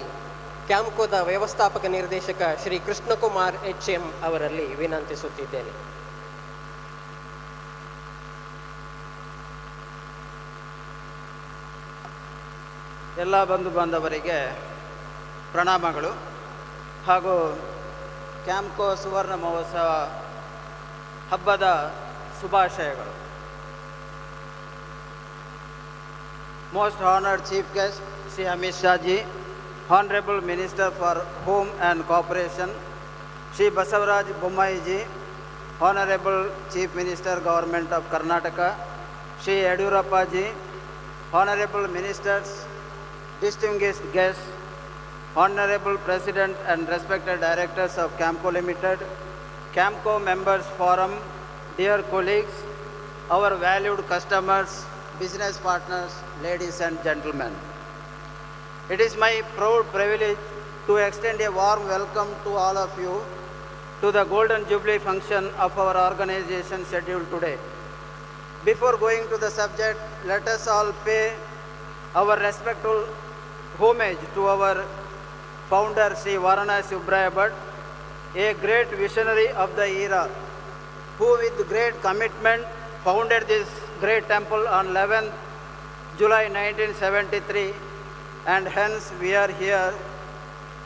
ಕ್ಯಾಂಪ್ಕೋದ ವ್ಯವಸ್ಥಾಪಕ ನಿರ್ದೇಶಕ ಶ್ರೀ ಕೃಷ್ಣಕುಮಾರ್ ಎಚ್ ಎಂ ಅವರಲ್ಲಿ ವಿನಂತಿಸುತ್ತಿದ್ದೇನೆ. ಎಲ್ಲ ಬಂಧು ಬಾಂಧವರಿಗೆ ಪ್ರಣಾಮಗಳು ಹಾಗೂ ಕ್ಯಾಂಪ್ಕೋ ಸುವರ್ಣ ಮಹೋತ್ಸವ ಹಬ್ಬದ ಶುಭಾಶಯಗಳು. Most honoured Chief Guest Shri Amit Shah ji, Honourable Minister for Home and Cooperation Shri Basavaraj Bommai ji, Honourable Chief Minister, Government of Karnataka Shri Yediyurappa ji, Honourable Ministers, distinguished guests, Honorable President and respected directors of Campco Limited, Campco Members Forum, dear colleagues, our valued customers, business partners, ladies and gentlemen. It is my proud privilege to extend a warm welcome to all of you to the Golden Jubilee function of our organization scheduled today. Before going to the subject, let us all pay our respectful homage to our founder, Sri Varanasi Subraya Bhat, a great visionary of the era, who with great commitment founded this great temple on 11th July 1973, and hence we are here,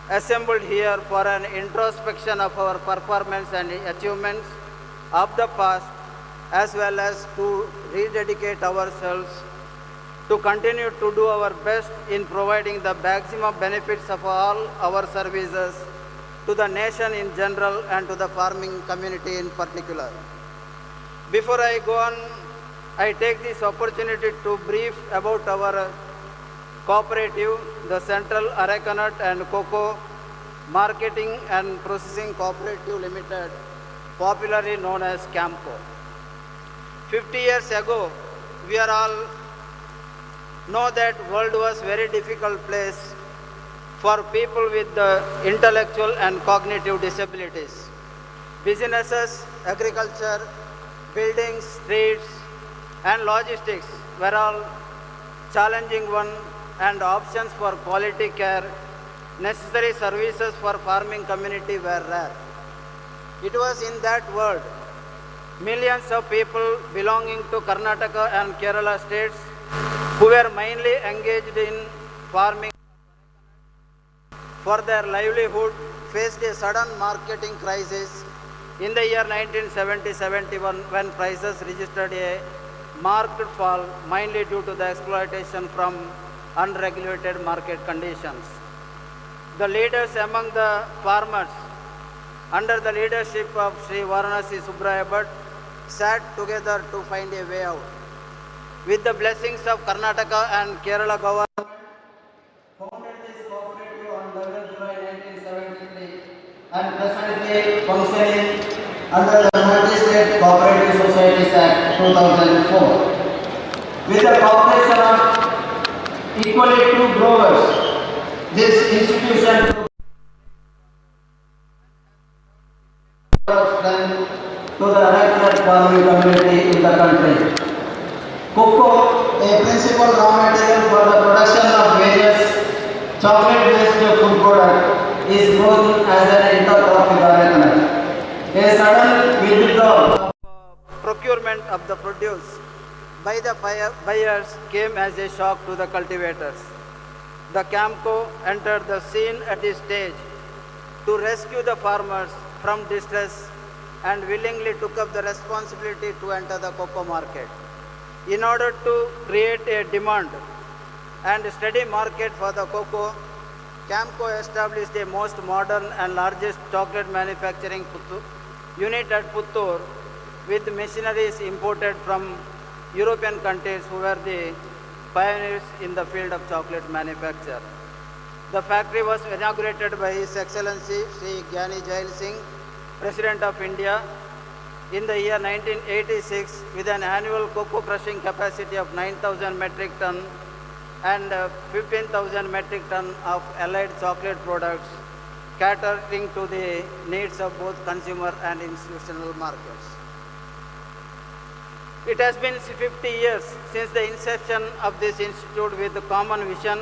assembled here for an introspection of our performance and achievements of the past, as well as to rededicate ourselves to continue to do our best in providing the maximum benefits of all our services to the nation in general and to the farming community in particular. Before I go on, I take this opportunity to brief about our cooperative, the Central Arecanut and Cocoa Marketing and Processing Cooperative Limited, popularly known as CAMPCO. 50 years ago, we are all know that world was very difficult place for people with the intellectual and cognitive disabilities. Businesses, agriculture, buildings, streets, and logistics were all challenging one, and options for quality care, necessary services for farming community were rare. It was in that world millions of people belonging to Karnataka and Kerala states who were mainly engaged in farming for their livelihood faced a sudden marketing crisis in the year 1970-71, when prices registered a marked fall, mainly due to the exploitation from unregulated market conditions. The leaders among the farmers, under the leadership of Sri Varanasi Subraya Bhat, sat together to find a way out. With the blessings of Karnataka and Kerala government, founded this cooperative on 11 July 1973 and presently functioning under the Multi-State Cooperative Societies Act 2004. With the cooperation of equally two growers, this institution strength to the arecanut farming community in the country. Cocoa, a principal raw material for the production of various chocolate-based food product, is grown as an intercrop with arecanut. A sudden withdrawal of procurement of the produce by the buyers came as a shock to the cultivators. The CAMPCO entered the scene at this stage to rescue the farmers from distress and willingly took up the responsibility to enter the cocoa market. In order to create a demand and steady market for the cocoa, CAMPCO established a most modern and largest chocolate manufacturing unit at Puttur with machineries imported from European countries who were the pioneers in the field of chocolate manufacture. The factory was inaugurated by His Excellency Sri Gyani Zail Singh, President of India, in the year 1986 with an annual cocoa crushing capacity of 9,000 metric ton and 15,000 metric ton of allied chocolate products, catering to the needs of both consumer and institutional markets. It has been 50 years since the inception of this institute with the common vision,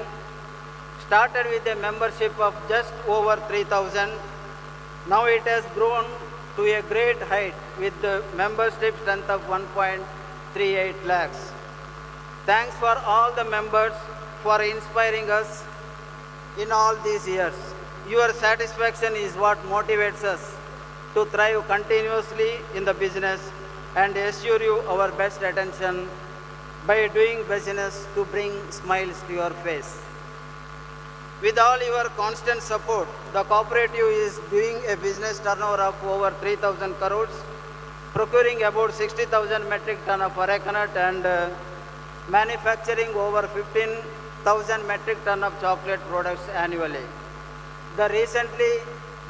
started with a membership of just over 3,000. Now it has grown to a great height with the membership strength of 1.38 lakhs. Thanks for all the members for inspiring us in all these years. Your satisfaction is what motivates us to thrive continuously in the business and assure you our best attention by doing business to bring smiles to your face. With all your constant support, the cooperative is doing a business turnover of over 3,000 crores, procuring about 60,000 metric ton of arecanut and manufacturing over 15,000 metric ton of chocolate products annually. The recently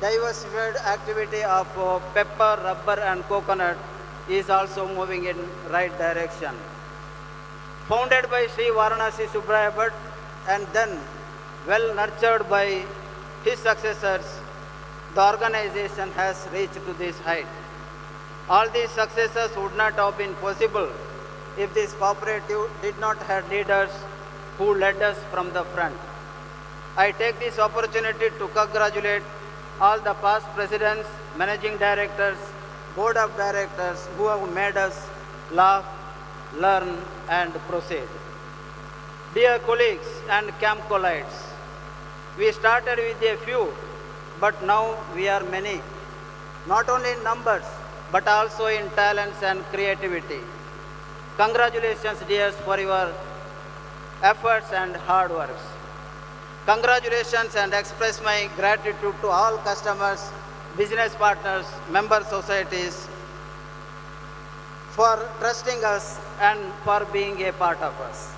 diversified activity of pepper, rubber and coconut is also moving in right direction. Founded by Sri Varanasi Subraya Bhatt and then well nurtured by his successors, the organization has reached to this height. All these successes would not have been possible if this cooperative did not have leaders who led us from the front. I take this opportunity to congratulate all the past presidents, managing directors, board of directors who have made us laugh, learn, and proceed. Dear colleagues and Camcoites, we started with a few, but now we are many, not only in numbers, but also in talents and creativity. Congratulations, dears, for your efforts and hard works. Congratulations and express my gratitude to all customers, business partners, member societies for trusting us and for being a part of us.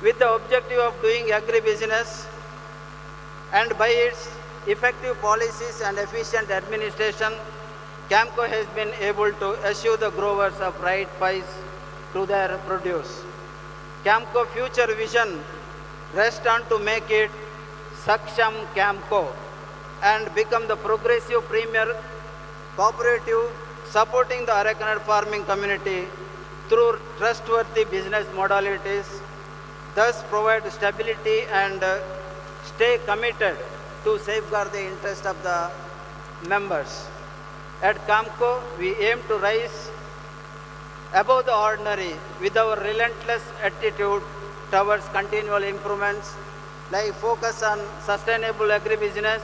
With the objective of doing agribusiness and by its effective policies and efficient administration, Campco has been able to assure the growers of right price to their produce. Campco future vision rests on to make it Saksham Campco and become the progressive premier cooperative supporting the arecanut farming community through trustworthy business modalities, thus provide stability and stay committed to safeguard the interest of the members. At Campco, we aim to rise above the ordinary with our relentless attitude towards continual improvements, like focus on sustainable agribusiness,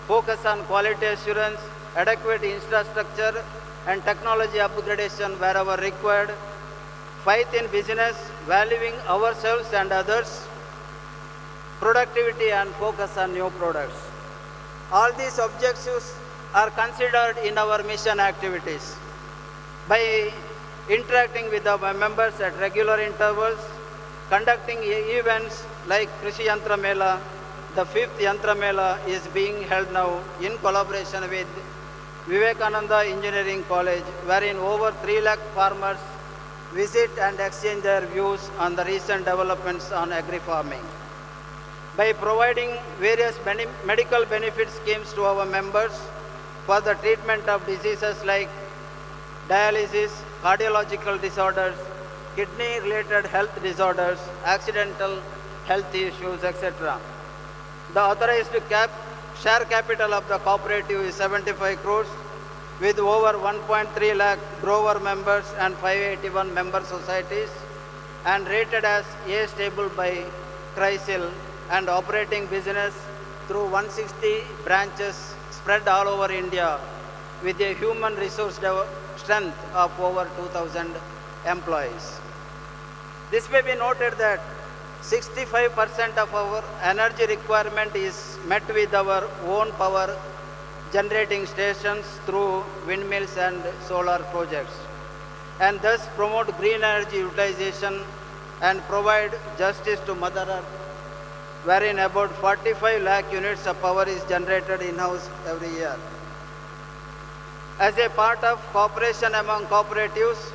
focus on quality assurance, adequate infrastructure and technology upgradation wherever required, faith in business, valuing ourselves and others, productivity and focus on new products. All these objectives are considered in our mission activities. By interacting with our members at regular intervals, conducting events like Krishi Yantra Mela, the fifth Yantra Mela is being held now in collaboration with Vivekananda Engineering College, wherein over 3 lakh farmers visit and exchange their views on the recent developments on agri-farming. By providing various medical benefit schemes to our members for the treatment of diseases like dialysis, cardiological disorders, kidney-related health disorders, accidental health issues, etc. The authorized share capital of the cooperative is 75 crores with over 1.3 lakh grower members and 581 member societies and rated as A stable by CRISIL and operating business through 160 branches spread all over India with a human resource strength of over 2,000 employees. This may be noted that 65% of our energy requirement is met with our own power generating stations through windmills and solar projects, and thus promote green energy utilization and provide justice to Mother Earth, wherein about 45 lakh units of power is generated in-house every year. As a part of cooperation among cooperatives,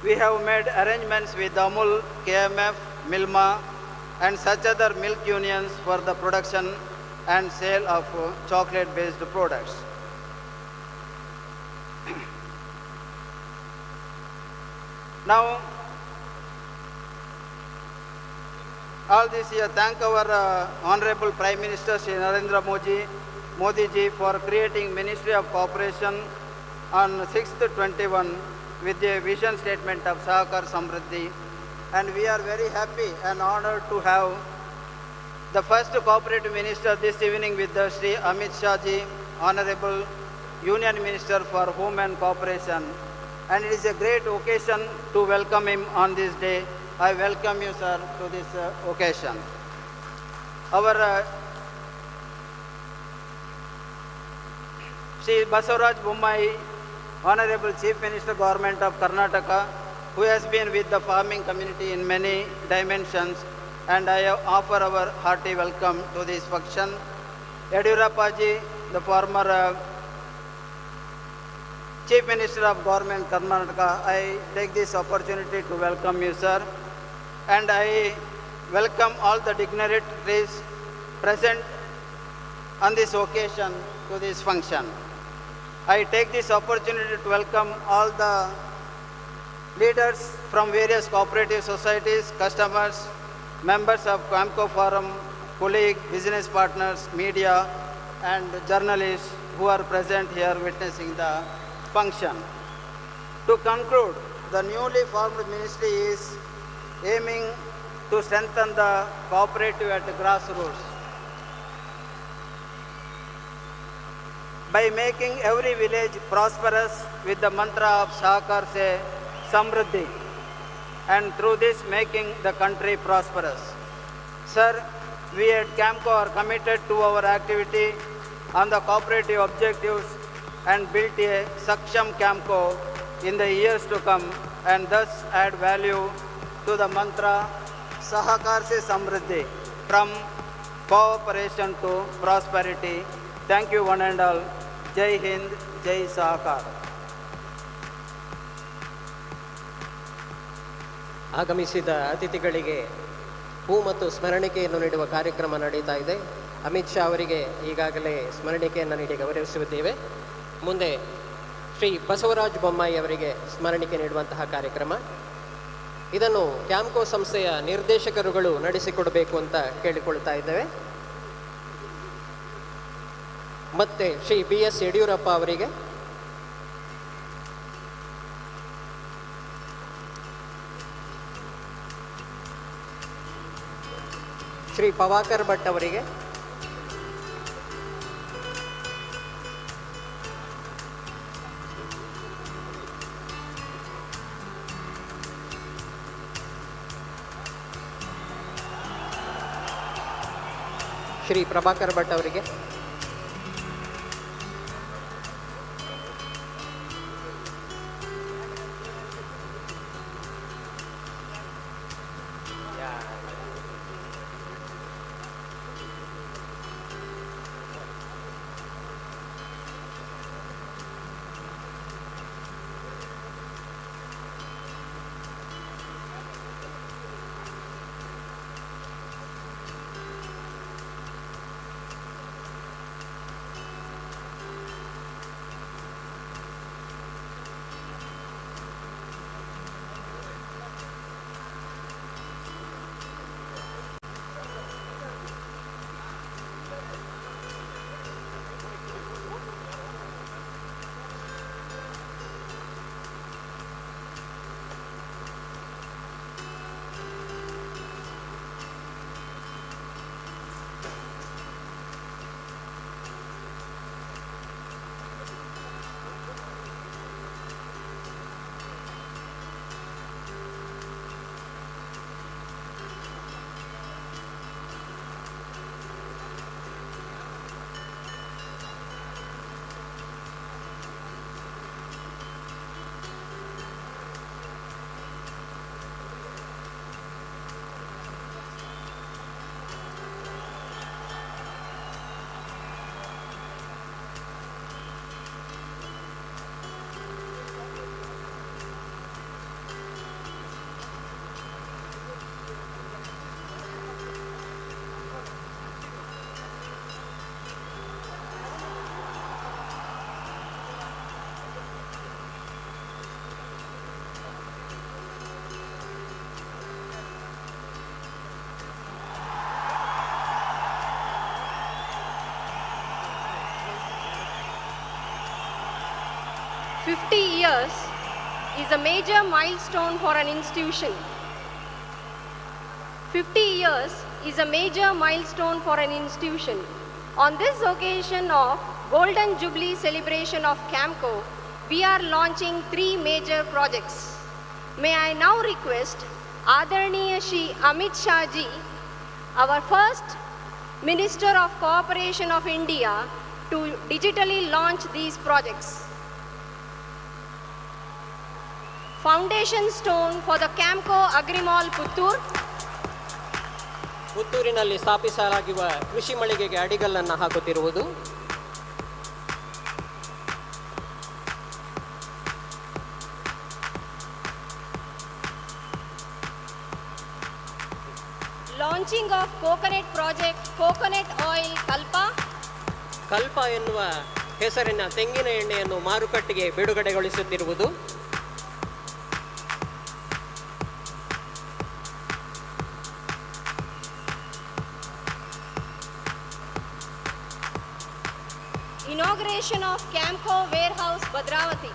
we have made arrangements with Amul, KMF, Milma, and such other milk unions for the production and sale of chocolate-based products. Now, all this year, thank our Honorable Prime Minister Shri Narendra Modi ji for creating Ministry of Cooperation on 6/21 with the vision statement of Sahakar Samriddhi. And we are very happy and honored to have the first cooperative minister this evening with the Shri Amit Shah ji, Honorable Union Minister for Home and Cooperation. And it is a great occasion to welcome him on this day. I welcome you, sir, to this occasion. Our Shri Basavaraj Bommai, Honorable Chief Minister, Government of Karnataka, who has been with the farming community in many dimensions, and I offer our hearty welcome to this function. Yeddyurappa ji, the former Chief Minister of Government Karnataka. I take this opportunity to welcome you, sir. And I welcome all the dignitaries present on this occasion to this function. I take this opportunity to welcome all the leaders from various cooperative societies, customers, members of Campco Forum, colleague, business partners, media, and journalists who are present here witnessing the function. To conclude, the newly formed ministry is aiming to strengthen the cooperative at the grassroots by making every village prosperous with the mantra of Sahakar Se Samruddhi, and through this making the country prosperous. Sir, we at Campco are committed to our activity on the cooperative objectives and built a Saksham Campco in the years to come, and thus add value to the mantra Sahakar Se Samruddhi, from cooperation to prosperity. Thank you one and all. Jai Hind, Jai Sahakar. ಆಗಮಿಸಿದ ಅತಿಥಿಗಳಿಗೆ ಹೂ ಮತ್ತು ಸ್ಮರಣಿಕೆಯನ್ನು ನೀಡುವ ಕಾರ್ಯಕ್ರಮ ನಡೀತಾ ಇದೆ. ಅಮಿತ್ ಶಾ ಅವರಿಗೆ ಈಗಾಗಲೇ ಸ್ಮರಣಿಕೆಯನ್ನು ನೀಡಿ ಗೌರವಿಸುತ್ತಿದ್ದೇವೆ. ಮುಂದೆ ಶ್ರೀ ಬಸವರಾಜ ಬೊಮ್ಮಾಯಿ ಅವರಿಗೆ ಸ್ಮರಣಿಕೆ ನೀಡುವಂತಹ ಕಾರ್ಯಕ್ರಮ. ಇದನ್ನು ಕ್ಯಾಂಪ್ಕೋ ಸಂಸ್ಥೆಯ ನಿರ್ದೇಶಕರುಗಳು ನಡೆಸಿಕೊಡಬೇಕು ಅಂತ ಕೇಳಿಕೊಳ್ತಾ ಇದ್ದೇವೆ. ಮತ್ತೆ ಶ್ರೀ ಬಿ ಎಸ್ ಯಡಿಯೂರಪ್ಪ ಅವರಿಗೆ, ಶ್ರೀ ಪವಾಕರ್ ಭಟ್ ಅವರಿಗೆ, ಶ್ರೀ ಪ್ರಭಾಕರ್ ಭಟ್ ಅವರಿಗೆ, 50 years is a major milestone for an institution. 50 years is a major milestone for an institution. On this occasion of Golden Jubilee celebration of Campco, we are launching 3 major projects. May I now request Adarniya Shri Amit Shah ji, our first Minister of Cooperation of India, to digitally launch these projects. Foundation stone for the Campco Agrimall Puttur. ಪುತ್ತೂರಿನಲ್ಲಿ ಸ್ಥಾಪಿಸಲಾಗಿರುವ ಕೃಷಿ ಮಳಿಗೆಗೆ ಅಡಿಗಲ್ಲನ್ನು ಹಾಕುತ್ತಿರುವುದು. Launching of coconut project, coconut oil Kalpa. Kalpa ಎನ್ನುವ ಹೆಸರಿನ ತೆಂಗಿನ ಎಣ್ಣೆಯನ್ನು ಮಾರುಕಟ್ಟೆಗೆ ಬಿಡುಗಡೆಗೊಳಿಸುತ್ತಿರುವುದು. Inauguration of Campco warehouse, Bhadravati.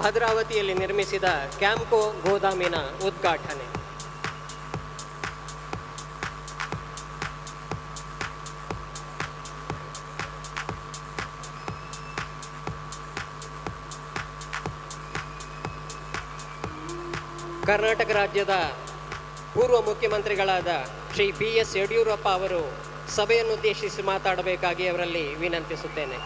ಭದ್ರಾವತಿಯಲ್ಲಿ ನಿರ್ಮಿಸಿದ ಕ್ಯಾಂಪ್ಕೋ ಗೋದಾಮಿನ ಉದ್ಘಾಟನೆ. ಕರ್ನಾಟಕ ರಾಜ್ಯದ ಪೂರ್ವ ಮುಖ್ಯಮಂತ್ರಿಗಳಾದ ಶ್ರೀ ಬಿ ಎಸ್ ಯಡಿಯೂರಪ್ಪ ಅವರು ಸಭೆಯನ್ನುದ್ದೇಶಿಸಿ ಮಾತಾಡಬೇಕಾಗಿ ಅವರಲ್ಲಿ ವಿನಂತಿಸುತ್ತೇನೆ.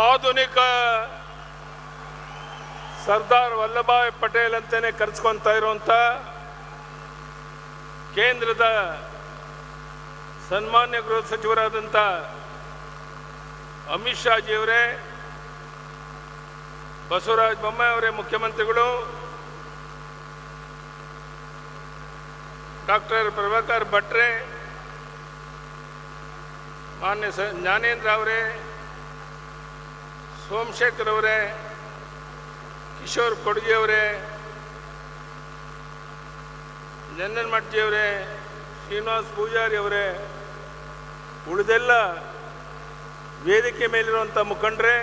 ಆಧುನಿಕ ಸರ್ದಾರ್ ವಲ್ಲಭಾಯ್ ಪಟೇಲ್ ಅಂತಲೇ ಕರೆಸ್ಕೊತಾ ಇರುವಂಥ ಕೇಂದ್ರದ ಸನ್ಮಾನ್ಯ ಗೃಹ ಸಚಿವರಾದಂಥ ಅಮಿತ್ ಶಾಜಿಯವರೇ, ಬಸವರಾಜ ಬೊಮ್ಮಾಯಿ ಅವರೇ ಮುಖ್ಯಮಂತ್ರಿಗಳು, ಡಾಕ್ಟರ್ ಪ್ರಭಾಕರ್ ಭಟ್ರೆ, ಮಾನ್ಯ ಜ್ಞಾನೇಂದ್ರ ಅವರೇ, ಸೋಮಶೇಖರ್ ಅವರೇ, ಕಿಶೋರ್ ಕೊಡ್ಗಿಯವರೇ, ಚಂದನ್ ಮಟ್ಜಿಯವರೇ, ಶ್ರೀನಿವಾಸ್ ಪೂಜಾರಿ ಅವರೇ, ಉಳಿದೆಲ್ಲ ವೇದಿಕೆ ಮೇಲಿರುವಂಥ ಮುಖಂಡರೇ,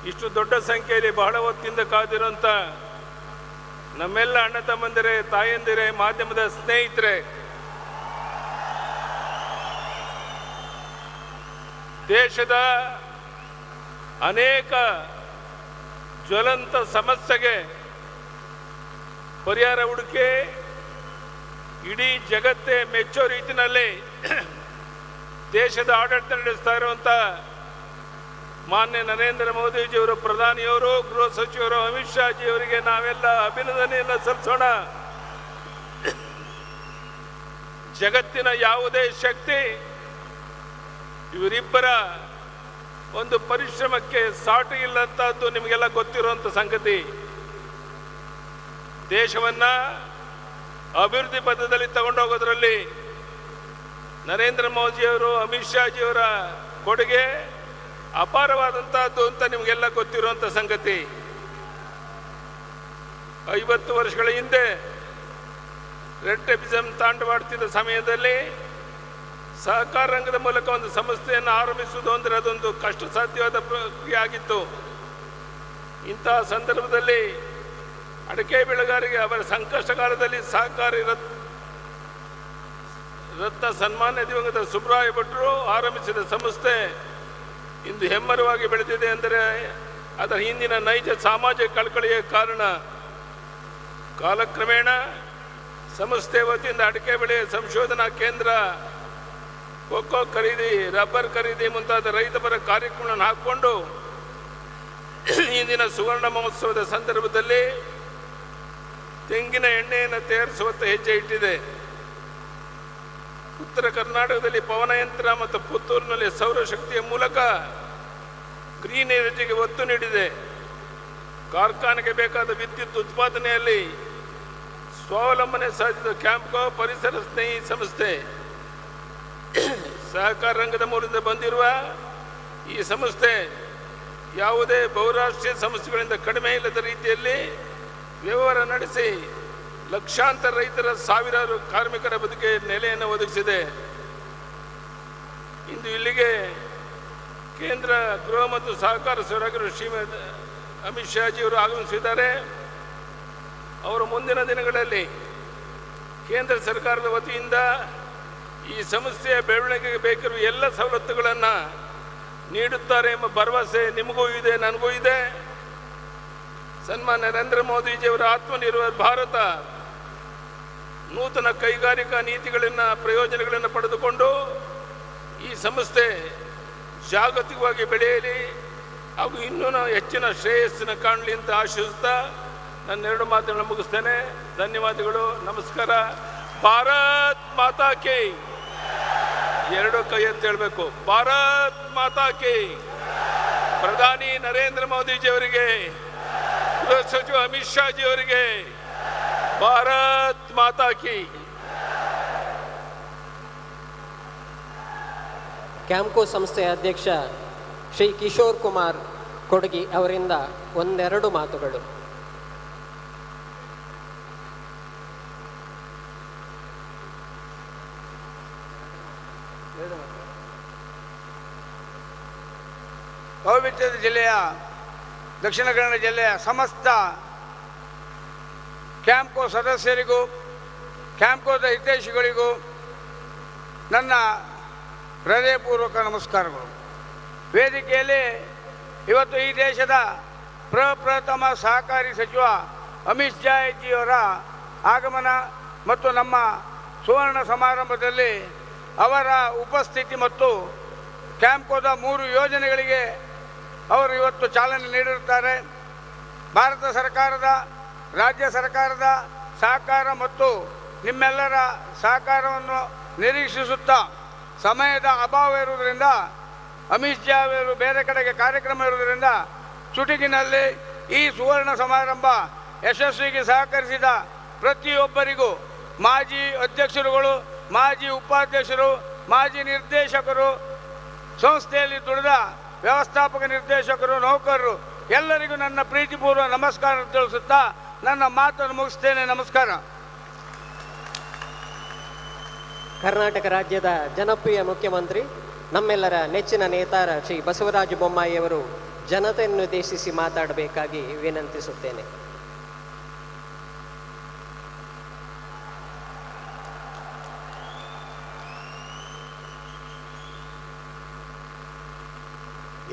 ಇಷ್ಟು ದೊಡ್ಡ ಸಂಖ್ಯೆಯಲ್ಲಿ ಬಹಳ ಹೊತ್ತಿಂದ ಕಾದಿರುವಂಥ ನಮ್ಮೆಲ್ಲ ಅಣ್ಣ ತಮ್ಮಂದಿರೇ, ತಾಯಂದಿರೇ, ಮಾಧ್ಯಮದ ಸ್ನೇಹಿತರೆ, ದೇಶದ ಅನೇಕ ಜ್ವಲಂತ ಸಮಸ್ಯೆಗೆ ಪರಿಹಾರ ಹುಡುಕಿ ಇಡೀ ಜಗತ್ತೇ ಮೆಚ್ಚೋ ರೀತಿಯಲ್ಲಿ ದೇಶದ ಆಡಳಿತ ನಡೆಸ್ತಾ ಇರುವಂಥ ಮಾನ್ಯ ನರೇಂದ್ರ ಮೋದಿಜಿಯವರು, ಪ್ರಧಾನಿಯವರು, ಗೃಹ ಸಚಿವರು ಅಮಿತ್ ಶಾಜಿಯವರಿಗೆ ನಾವೆಲ್ಲ ಅಭಿನಂದನೆಯನ್ನು ಸಲ್ಲಿಸೋಣ. ಜಗತ್ತಿನ ಯಾವುದೇ ಶಕ್ತಿ ಇವರಿಬ್ಬರ ಒಂದು ಪರಿಶ್ರಮಕ್ಕೆ ಸಾಟಿ ಇಲ್ಲಂತಹದ್ದು ನಿಮಗೆಲ್ಲ ಗೊತ್ತಿರುವಂಥ ಸಂಗತಿ. ದೇಶವನ್ನು ಅಭಿವೃದ್ಧಿ ಪಥದಲ್ಲಿ ತಗೊಂಡೋಗೋದ್ರಲ್ಲಿ ನರೇಂದ್ರ ಮೋದಿಯವರು, ಅಮಿತ್ ಶಾಜಿಯವರ ಕೊಡುಗೆ ಅಪಾರವಾದಂತಹದ್ದು ಅಂತ ನಿಮಗೆಲ್ಲ ಗೊತ್ತಿರುವಂಥ ಸಂಗತಿ. 50 ವರ್ಷಗಳ ಹಿಂದೆ ರೆಡ್ ಟೆಪಿಸಮ್ ತಾಂಡವಾಡ್ತಿದ್ದ ಸಮಯದಲ್ಲಿ ಸಹಕಾರ ರಂಗದ ಮೂಲಕ ಒಂದು ಸಂಸ್ಥೆಯನ್ನು ಆರಂಭಿಸುವುದು ಅಂದರೆ ಅದೊಂದು ಕಷ್ಟ ಸಾಧ್ಯವಾದ ಪ್ರಕ್ರಿಯೆ ಆಗಿತ್ತು. ಇಂತಹ ಸಂದರ್ಭದಲ್ಲಿ ಅಡಿಕೆ ಬೆಳೆಗಾರರಿಗೆ ಅವರ ಸಂಕಷ್ಟ ಕಾಲದಲ್ಲಿ ಸಹಕಾರಿ ರತ್ನ ಸನ್ಮಾನ್ಯ ದಿವಂಗತ ಸುಬ್ರಾಯ ಭಟ್ರು ಆರಂಭಿಸಿದ ಸಂಸ್ಥೆ ಇಂದು ಹೆಮ್ಮರವಾಗಿ ಬೆಳೆದಿದೆ ಅಂದರೆ ಅದರ ಹಿಂದಿನ ನೈಜ ಸಾಮಾಜಿಕ ಕಳಕಳಿಯ ಕಾರಣ. ಕಾಲಕ್ರಮೇಣ ಸಂಸ್ಥೆ ವತಿಯಿಂದ ಅಡಿಕೆ ಬೆಳೆಯ ಸಂಶೋಧನಾ ಕೇಂದ್ರ, ಕೊಕ್ಕೋ ಖರೀದಿ, ರಬ್ಬರ್ ಖರೀದಿ ಮುಂತಾದ ರೈತಪರ ಕಾರ್ಯಕ್ರಮಗಳನ್ನು ಹಾಕಿಕೊಂಡು ಇಂದಿನ ಸುವರ್ಣ ಮಹೋತ್ಸವದ ಸಂದರ್ಭದಲ್ಲಿ ತೆಂಗಿನ ಎಣ್ಣೆಯನ್ನು ತಯಾರಿಸುವತ್ತ ಹೆಜ್ಜೆ ಇಟ್ಟಿದೆ. ಉತ್ತರ ಕರ್ನಾಟಕದಲ್ಲಿ ಪವನಯಂತ್ರ ಮತ್ತು ಪುತ್ತೂರಿನಲ್ಲಿ ಸೌರಶಕ್ತಿಯ ಮೂಲಕ ಗ್ರೀನ್ ಎನರ್ಜಿಗೆ ಒತ್ತು ನೀಡಿದೆ. ಕಾರ್ಖಾನೆಗೆ ಬೇಕಾದ ವಿದ್ಯುತ್ ಉತ್ಪಾದನೆಯಲ್ಲಿ ಸ್ವಾವಲಂಬನೆ ಸಾಧಿಸಿದ ಕ್ಯಾಂಪ್ಕೋ ಪರಿಸರ ಸ್ನೇಹಿ ಸಂಸ್ಥೆ. ಸಹಕಾರ ರಂಗದ ಮೂಲಕ ಬಂದಿರುವ ಈ ಸಂಸ್ಥೆ ಯಾವುದೇ ಬಹುರಾಷ್ಟ್ರೀಯ ಸಂಸ್ಥೆಗಳಿಂದ ಕಡಿಮೆ ಇಲ್ಲದ ರೀತಿಯಲ್ಲಿ ವ್ಯವಹಾರ ನಡೆಸಿ ಲಕ್ಷಾಂತರ ರೈತರ, ಸಾವಿರಾರು ಕಾರ್ಮಿಕರ ಬದುಕಿಗೆ ನೆಲೆಯನ್ನು ಒದಗಿಸಿದೆ. ಇಂದು ಇಲ್ಲಿಗೆ ಕೇಂದ್ರ ಗೃಹ ಮತ್ತು ಸಹಕಾರ ಸಚಿವರಾಗಿರುವ ಶ್ರೀಮತಿ ಅಮಿತ್ ಶಾಜಿಯವರು ಆಗಮಿಸಿದ್ದಾರೆ. ಅವರು ಮುಂದಿನ ದಿನಗಳಲ್ಲಿ ಕೇಂದ್ರ ಸರ್ಕಾರದ ವತಿಯಿಂದ ಈ ಸಂಸ್ಥೆಯ ಬೆಳವಣಿಗೆಗೆ ಬೇಕಿರುವ ಎಲ್ಲ ಸವಲತ್ತುಗಳನ್ನು ನೀಡುತ್ತಾರೆ ಎಂಬ ಭರವಸೆ ನಿಮಗೂ ಇದೆ, ನನಗೂ ಇದೆ. ಸನ್ಮಾನ್ಯ ನರೇಂದ್ರ ಮೋದಿಜಿಯವರ ಆತ್ಮನಿರ್ಭರ ಭಾರತ ನೂತನ ಕೈಗಾರಿಕಾ ನೀತಿಗಳನ್ನು ಪ್ರಯೋಜನಗಳನ್ನು ಪಡೆದುಕೊಂಡು ಈ ಸಂಸ್ಥೆ ಜಾಗತಿಕವಾಗಿ ಬೆಳೆಯಲಿ ಹಾಗೂ ಇನ್ನೂ ಹೆಚ್ಚಿನ ಶ್ರೇಯಸ್ಸನ್ನು ಕಾಣಲಿ ಅಂತ ಆಶಿಸುತ್ತಾ ನನ್ನ ಎರಡು ಮಾತುಗಳನ್ನು ಮುಗಿಸ್ತೇನೆ. ಧನ್ಯವಾದಗಳು, ನಮಸ್ಕಾರ. ಭಾರತ್ ಮಾತಾ ಕಿ. ಎರಡು ಕೈ ಅಂತ ಹೇಳಬೇಕು. ಭಾರತ್ ಮಾತಾ ಕಿ. ಪ್ರಧಾನಿ ನರೇಂದ್ರ ಮೋದಿಜಿಯವರಿಗೆ, ಗೃಹ ಸಚಿವ ಅಮಿತ್ ಶಾಜಿಯವರಿಗೆ ಭಾರತ್ ಮಾತಾ ಕಿ. ಕ್ಯಾಂಪ್ಕೋ ಸಂಸ್ಥೆಯ ಅಧ್ಯಕ್ಷ ಶ್ರೀ ಕಿಶೋರ್ ಕುಮಾರ್ ಕೊಡಗಿ ಅವರಿಂದ ಒಂದೆರಡು ಮಾತುಗಳು. ಪವಿತ್ರ ಜಿಲ್ಲೆಯ ದಕ್ಷಿಣ ಕನ್ನಡ ಜಿಲ್ಲೆಯ ಸಮಸ್ತ ಕ್ಯಾಂಪ್ಕೋ ಸದಸ್ಯರಿಗೂ ಕ್ಯಾಂಪ್ಕೋದ ಹಿತೈಷಿಗಳಿಗೂ ನನ್ನ ಹೃದಯಪೂರ್ವಕ ನಮಸ್ಕಾರಗಳು. ವೇದಿಕೆಯಲ್ಲಿ ಇವತ್ತು ಈ ದೇಶದ ಪ್ರಪ್ರಥಮ ಸಹಕಾರಿ ಸಚಿವ ಅಮಿತ್ ಶಾಜಿಯವರ ಆಗಮನ ಮತ್ತು ನಮ್ಮ ಸುವರ್ಣ ಸಮಾರಂಭದಲ್ಲಿ ಅವರ ಉಪಸ್ಥಿತಿ ಮತ್ತು ಕ್ಯಾಂಪ್ಕೋದ 3 ಯೋಜನೆಗಳಿಗೆ ಅವರು ಇವತ್ತು ಚಾಲನೆ ನೀಡಿರುತ್ತಾರೆ. ಭಾರತ ಸರ್ಕಾರದ, ರಾಜ್ಯ ಸರ್ಕಾರದ ಸಹಕಾರ ಮತ್ತು ನಿಮ್ಮೆಲ್ಲರ ಸಹಕಾರವನ್ನು ನಿರೀಕ್ಷಿಸುತ್ತಾ, ಸಮಯದ ಅಭಾವ ಇರುವುದರಿಂದ, ಅಮಿತ್ ಶಾ ಅವರು ಬೇರೆ ಕಡೆಗೆ ಕಾರ್ಯಕ್ರಮ ಇರುವುದರಿಂದ ಚುಟುಕಿನಲ್ಲಿ ಈ ಸುವರ್ಣ ಸಮಾರಂಭ ಯಶಸ್ವಿಗೆ ಸಹಕರಿಸಿದ ಪ್ರತಿಯೊಬ್ಬರಿಗೂ, ಮಾಜಿ ಅಧ್ಯಕ್ಷರುಗಳು, ಮಾಜಿ ಉಪಾಧ್ಯಕ್ಷರು, ಮಾಜಿ ನಿರ್ದೇಶಕರು, ಸಂಸ್ಥೆಯಲ್ಲಿ ದುಡಿದ ವ್ಯವಸ್ಥಾಪಕ ನಿರ್ದೇಶಕರು, ನೌಕರರು ಎಲ್ಲರಿಗೂ ನನ್ನ ಪ್ರೀತಿಪೂರ್ವ ನಮಸ್ಕಾರ ತಿಳಿಸುತ್ತಾ ನನ್ನ ಮಾತನ್ನು ಮುಗಿಸ್ತೇನೆ. ನಮಸ್ಕಾರ. ಕರ್ನಾಟಕ ರಾಜ್ಯದ ಜನಪ್ರಿಯ ಮುಖ್ಯಮಂತ್ರಿ, ನಮ್ಮೆಲ್ಲರ ನೆಚ್ಚಿನ ನೇತಾರ ಶ್ರೀ ಬಸವರಾಜ ಬೊಮ್ಮಾಯಿಯವರು ಜನತೆಯನ್ನುದ್ದೇಶಿಸಿ ಮಾತಾಡಬೇಕಾಗಿ ವಿನಂತಿಸುತ್ತೇನೆ.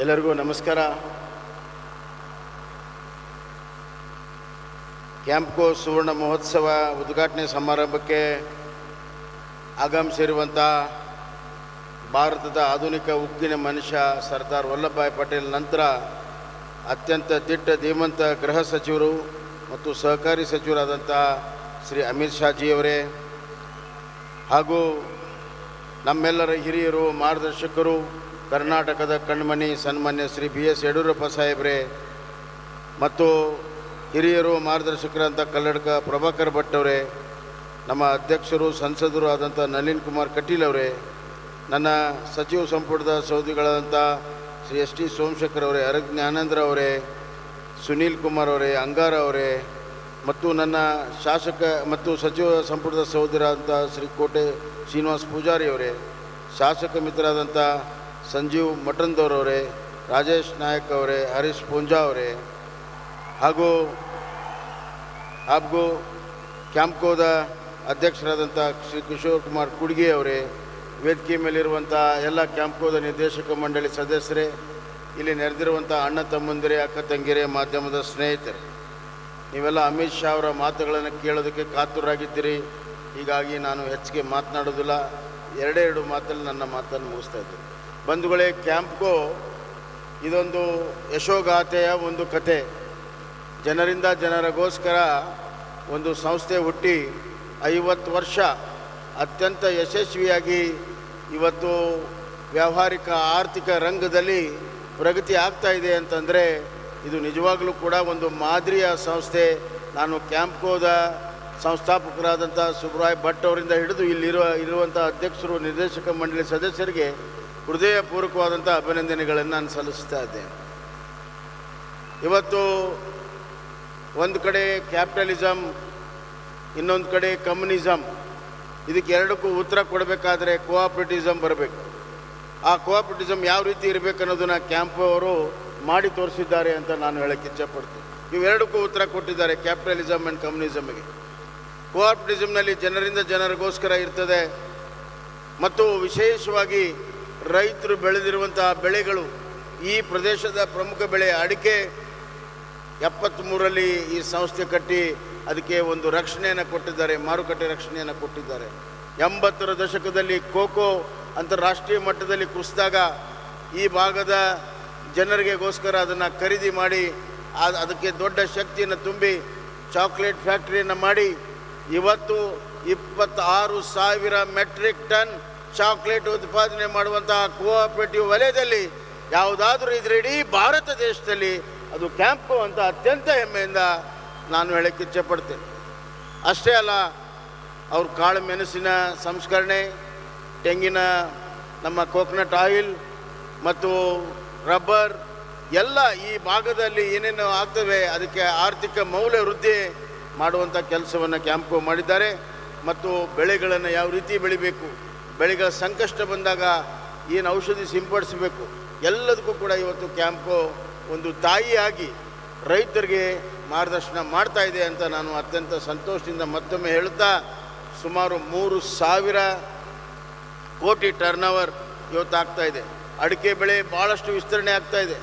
ಎಲ್ಲರಿಗೂ ನಮಸ್ಕಾರ. ಕ್ಯಾಂಪ್ಕೋ ಸುವರ್ಣ ಮಹೋತ್ಸವ ಉದ್ಘಾಟನೆ ಸಮಾರಂಭಕ್ಕೆ ಆಗಮಿಸಿರುವಂಥ ಭಾರತದ ಆಧುನಿಕ ಉಕ್ಕಿನ ಮನುಷ್ಯ ಸರ್ದಾರ್ ವಲ್ಲಭಭಾಯ್ ಪಟೇಲ್ ನಂತರ ಅತ್ಯಂತ ದಿಟ್ಟ ಧೀಮಂತ ಗೃಹ ಸಚಿವರು ಮತ್ತು ಸಹಕಾರಿ ಸಚಿವರಾದಂಥ ಶ್ರೀ ಅಮಿತ್ ಶಾಜಿಯವರೇ, ಹಾಗೂ ನಮ್ಮೆಲ್ಲರ ಹಿರಿಯರು, ಮಾರ್ಗದರ್ಶಕರು, ಕರ್ನಾಟಕದ ಕಣ್ಮಣಿ ಸನ್ಮಾನ್ಯ ಶ್ರೀ ಬಿ.ಎಸ್. ಯಡಿಯೂರಪ್ಪ ಸಾಹೇಬ್ರೆ ಮತ್ತು ಹಿರಿಯರು ಮಾರ್ಗದರ್ಶಕರಂಥ ಕಲ್ಲಡ್ಕ ಪ್ರಭಾಕರ್ ಭಟ್ ಅವರೇ, ನಮ್ಮ ಅಧ್ಯಕ್ಷರು ಸಂಸದರು ಆದಂಥ ನಳಿನ್ ಕುಮಾರ್ ಕಟೀಲ್ ಅವರೇ, ನನ್ನ ಸಚಿವ ಸಂಪುಟದ ಸಹೋದ್ಯೋಗಿಗಳಾದಂಥ ಶ್ರೀ ಎಸ್.ಟಿ. ಸೋಮಶೇಖರ್ ಅವರೇ, ಅರಗ್ ಜ್ಞಾನೇಂದ್ರ ಅವರೇ, ಸುನೀಲ್ ಕುಮಾರ್ ಅವರೇ, ಅಂಗಾರ ಅವರೇ ಮತ್ತು ನನ್ನ ಶಾಸಕ ಮತ್ತು ಸಚಿವ ಸಂಪುಟದ ಸಹೋದರಾದಂಥ ಶ್ರೀ ಕೋಟೆ ಶ್ರೀನಿವಾಸ್ ಪೂಜಾರಿ ಅವರೇ, ಶಾಸಕ ಮಿತ್ರರಾದಂಥ ಸಂಜೀವ್ ಮಠಂದವರವರೇ, ರಾಜೇಶ್ ನಾಯಕ್ ಅವರೇ, ಹರೀಶ್ ಪೂಂಜಾ ಅವರೇ ಹಾಗೂ ಕ್ಯಾಂಪ್ಕೋದ ಅಧ್ಯಕ್ಷರಾದಂಥ ಶ್ರೀ ಕಿಶೋರ್ ಕುಮಾರ್ ಕುಡ್ಗಿ ಅವರೇ, ವೇದಿಕೆ ಮೇಲಿರುವಂಥ ಎಲ್ಲ ಕ್ಯಾಂಪ್ಕೋದ ನಿರ್ದೇಶಕ ಮಂಡಳಿ ಸದಸ್ಯರೇ, ಇಲ್ಲಿ ನೆರೆದಿರುವಂಥ ಅಣ್ಣ ತಮ್ಮಂದಿರೇ, ಅಕ್ಕ ತಂಗಿರೇ, ಮಾಧ್ಯಮದ ಸ್ನೇಹಿತರೆ, ನೀವೆಲ್ಲ ಅಮಿತ್ ಶಾ ಅವರ ಮಾತುಗಳನ್ನು ಕೇಳೋದಕ್ಕೆ ಕಾತುರಾಗಿದ್ದೀರಿ. ಹೀಗಾಗಿ ನಾನು ಹೆಚ್ಚಿಗೆ ಮಾತನಾಡೋದಿಲ್ಲ, ಎರಡೆರಡು ಮಾತಲ್ಲಿ ನನ್ನ ಮಾತನ್ನು ಮುಗಿಸ್ತಾ ಇದ್ದೀನಿ. ಬಂಧುಗಳೇ, ಕ್ಯಾಂಪ್ಕೋ ಇದೊಂದು ಯಶೋಗಾಥೆಯ ಒಂದು ಕತೆ. ಜನರಿಂದ ಜನರಿಗೋಸ್ಕರ ಒಂದು ಸಂಸ್ಥೆ ಹುಟ್ಟಿ 50 ವರ್ಷ ಅತ್ಯಂತ ಯಶಸ್ವಿಯಾಗಿ ಇವತ್ತು ವ್ಯಾವಹಾರಿಕ ಆರ್ಥಿಕ ರಂಗದಲ್ಲಿ ಪ್ರಗತಿ ಆಗ್ತಾ ಇದೆ ಅಂತಂದರೆ ಇದು ನಿಜವಾಗಲೂ ಕೂಡ ಒಂದು ಮಾದರಿಯ ಸಂಸ್ಥೆ. ನಾನು ಕ್ಯಾಂಪ್ಕೋದ ಸಂಸ್ಥಾಪಕರಾದಂಥ ಸುಬ್ರಾಯ್ ಭಟ್ ಅವರಿಂದ ಹಿಡಿದು ಇರುವಂಥ ಅಧ್ಯಕ್ಷರು, ನಿರ್ದೇಶಕ ಮಂಡಳಿ ಸದಸ್ಯರಿಗೆ ಹೃದಯಪೂರ್ವಕವಾದಂಥ ಅಭಿನಂದನೆಗಳನ್ನು ನಾನು ಸಲ್ಲಿಸ್ತಾ ಇದ್ದೇನೆ. ಇವತ್ತು ಒಂದು ಕಡೆ ಕ್ಯಾಪಿಟಲಿಸಮ್, ಇನ್ನೊಂದು ಕಡೆ ಕಮ್ಯುನಿಸಮ್, ಇದಕ್ಕೆ ಎರಡಕ್ಕೂ ಉತ್ತರ ಕೊಡಬೇಕಾದ್ರೆ ಕೋಆಪ್ರೇಟಿಸಮ್ ಬರಬೇಕು. ಆ ಕೋಆಪ್ರೇಟಿಸಮ್ ಯಾವ ರೀತಿ ಇರಬೇಕು ಅನ್ನೋದನ್ನು ಕ್ಯಾಂಪ್ ಅವರು ಮಾಡಿ ತೋರಿಸಿದ್ದಾರೆ ಅಂತ ನಾನು ಹೇಳೋಕ್ಕೆ ಇಚ್ಛೆಪಡ್ತೀನಿ. ಇವೆರಡಕ್ಕೂ ಉತ್ತರ ಕೊಟ್ಟಿದ್ದಾರೆ, ಕ್ಯಾಪಿಟಲಿಸಮ್ ಆ್ಯಂಡ್ ಕಮ್ಯುನಿಸಮ್ಗೆ. ಕೋಆಪ್ರೇಟಿಸಮ್ನಲ್ಲಿ ಜನರಿಂದ ಜನರಿಗೋಸ್ಕರ ಇರ್ತದೆ ಮತ್ತು ವಿಶೇಷವಾಗಿ ರೈತರು ಬೆಳೆದಿರುವಂತಹ ಬೆಳೆಗಳು, ಈ ಪ್ರದೇಶದ ಪ್ರಮುಖ ಬೆಳೆ ಅಡಿಕೆ, 73ರಲ್ಲಿ ಈ ಸಂಸ್ಥೆ ಕಟ್ಟಿ ಅದಕ್ಕೆ ಒಂದು ರಕ್ಷಣೆಯನ್ನು ಕೊಟ್ಟಿದ್ದಾರೆ, ಮಾರುಕಟ್ಟೆ ರಕ್ಷಣೆಯನ್ನು ಕೊಟ್ಟಿದ್ದಾರೆ. 80ರ ದಶಕದಲ್ಲಿ ಕೋಕೋ ಅಂತಾರಾಷ್ಟ್ರೀಯ ಮಟ್ಟದಲ್ಲಿ ಕುಸಿದಾಗ ಈ ಭಾಗದ ಜನರಿಗೆಗೋಸ್ಕರ ಅದನ್ನು ಖರೀದಿ ಮಾಡಿ ಅದಕ್ಕೆ ದೊಡ್ಡ ಶಕ್ತಿಯನ್ನು ತುಂಬಿ ಚಾಕ್ಲೇಟ್ ಫ್ಯಾಕ್ಟ್ರಿಯನ್ನು ಮಾಡಿ ಇವತ್ತು 26,000 ಮೆಟ್ರಿಕ್ ಟನ್ ಚಾಕ್ಲೇಟ್ ಉತ್ಪಾದನೆ ಮಾಡುವಂತಹ ಕೋಆಪರೇಟಿವ್ ವಲಯದಲ್ಲಿ ಯಾವುದಾದ್ರೂ ಇದ್ರೆ ಇಡೀ ಭಾರತ ದೇಶದಲ್ಲಿ ಅದು ಕ್ಯಾಂಪ್ಕೋ ಅಂತ ಅತ್ಯಂತ ಹೆಮ್ಮೆಯಿಂದ ನಾನು ಹೇಳಕ್ಕೆ ಇಚ್ಛೆಪಡ್ತೇನೆ. ಅಷ್ಟೇ ಅಲ್ಲ, ಅವ್ರ ಕಾಳು ಮೆಣಸಿನ ಸಂಸ್ಕರಣೆ, ತೆಂಗಿನ ನಮ್ಮ ಕೋಕೋನಟ್ ಆಯಿಲ್ ಮತ್ತು ರಬ್ಬರ್ ಎಲ್ಲ ಈ ಭಾಗದಲ್ಲಿ ಏನೇನು ಆಗ್ತವೆ ಅದಕ್ಕೆ ಆರ್ಥಿಕ ಮೌಲ್ಯ ವೃದ್ಧಿ ಮಾಡುವಂಥ ಕೆಲಸವನ್ನು ಕ್ಯಾಂಪ್ಕೋ ಮಾಡಿದ್ದಾರೆ. ಮತ್ತು ಬೆಳೆಗಳನ್ನು ಯಾವ ರೀತಿ ಬೆಳಿಬೇಕು, ಬೆಳೆಗಳ ಸಂಕಷ್ಟ ಬಂದಾಗ ಏನು ಔಷಧಿ ಸಿಂಪಡಿಸಬೇಕು, ಎಲ್ಲದಕ್ಕೂ ಕೂಡ ಇವತ್ತು ಕ್ಯಾಂಪ್ಕೋ ಒಂದು ತಾಯಿಯಾಗಿ ರೈತರಿಗೆ ಮಾರ್ಗದರ್ಶನ ಮಾಡ್ತಾ ಇದೆ ಅಂತ ನಾನು ಅತ್ಯಂತ ಸಂತೋಷದಿಂದ ಮತ್ತೊಮ್ಮೆ ಹೇಳುತ್ತಾ, ಸುಮಾರು 3,000 ಕೋಟಿ ಟರ್ನ್ ಓವರ್ ಇವತ್ತು ಆಗ್ತಾ ಇದೆ. ಅಡಿಕೆ ಬೆಳೆ ಭಾಳಷ್ಟು ವಿಸ್ತರಣೆ ಆಗ್ತಾ ಇದೆ.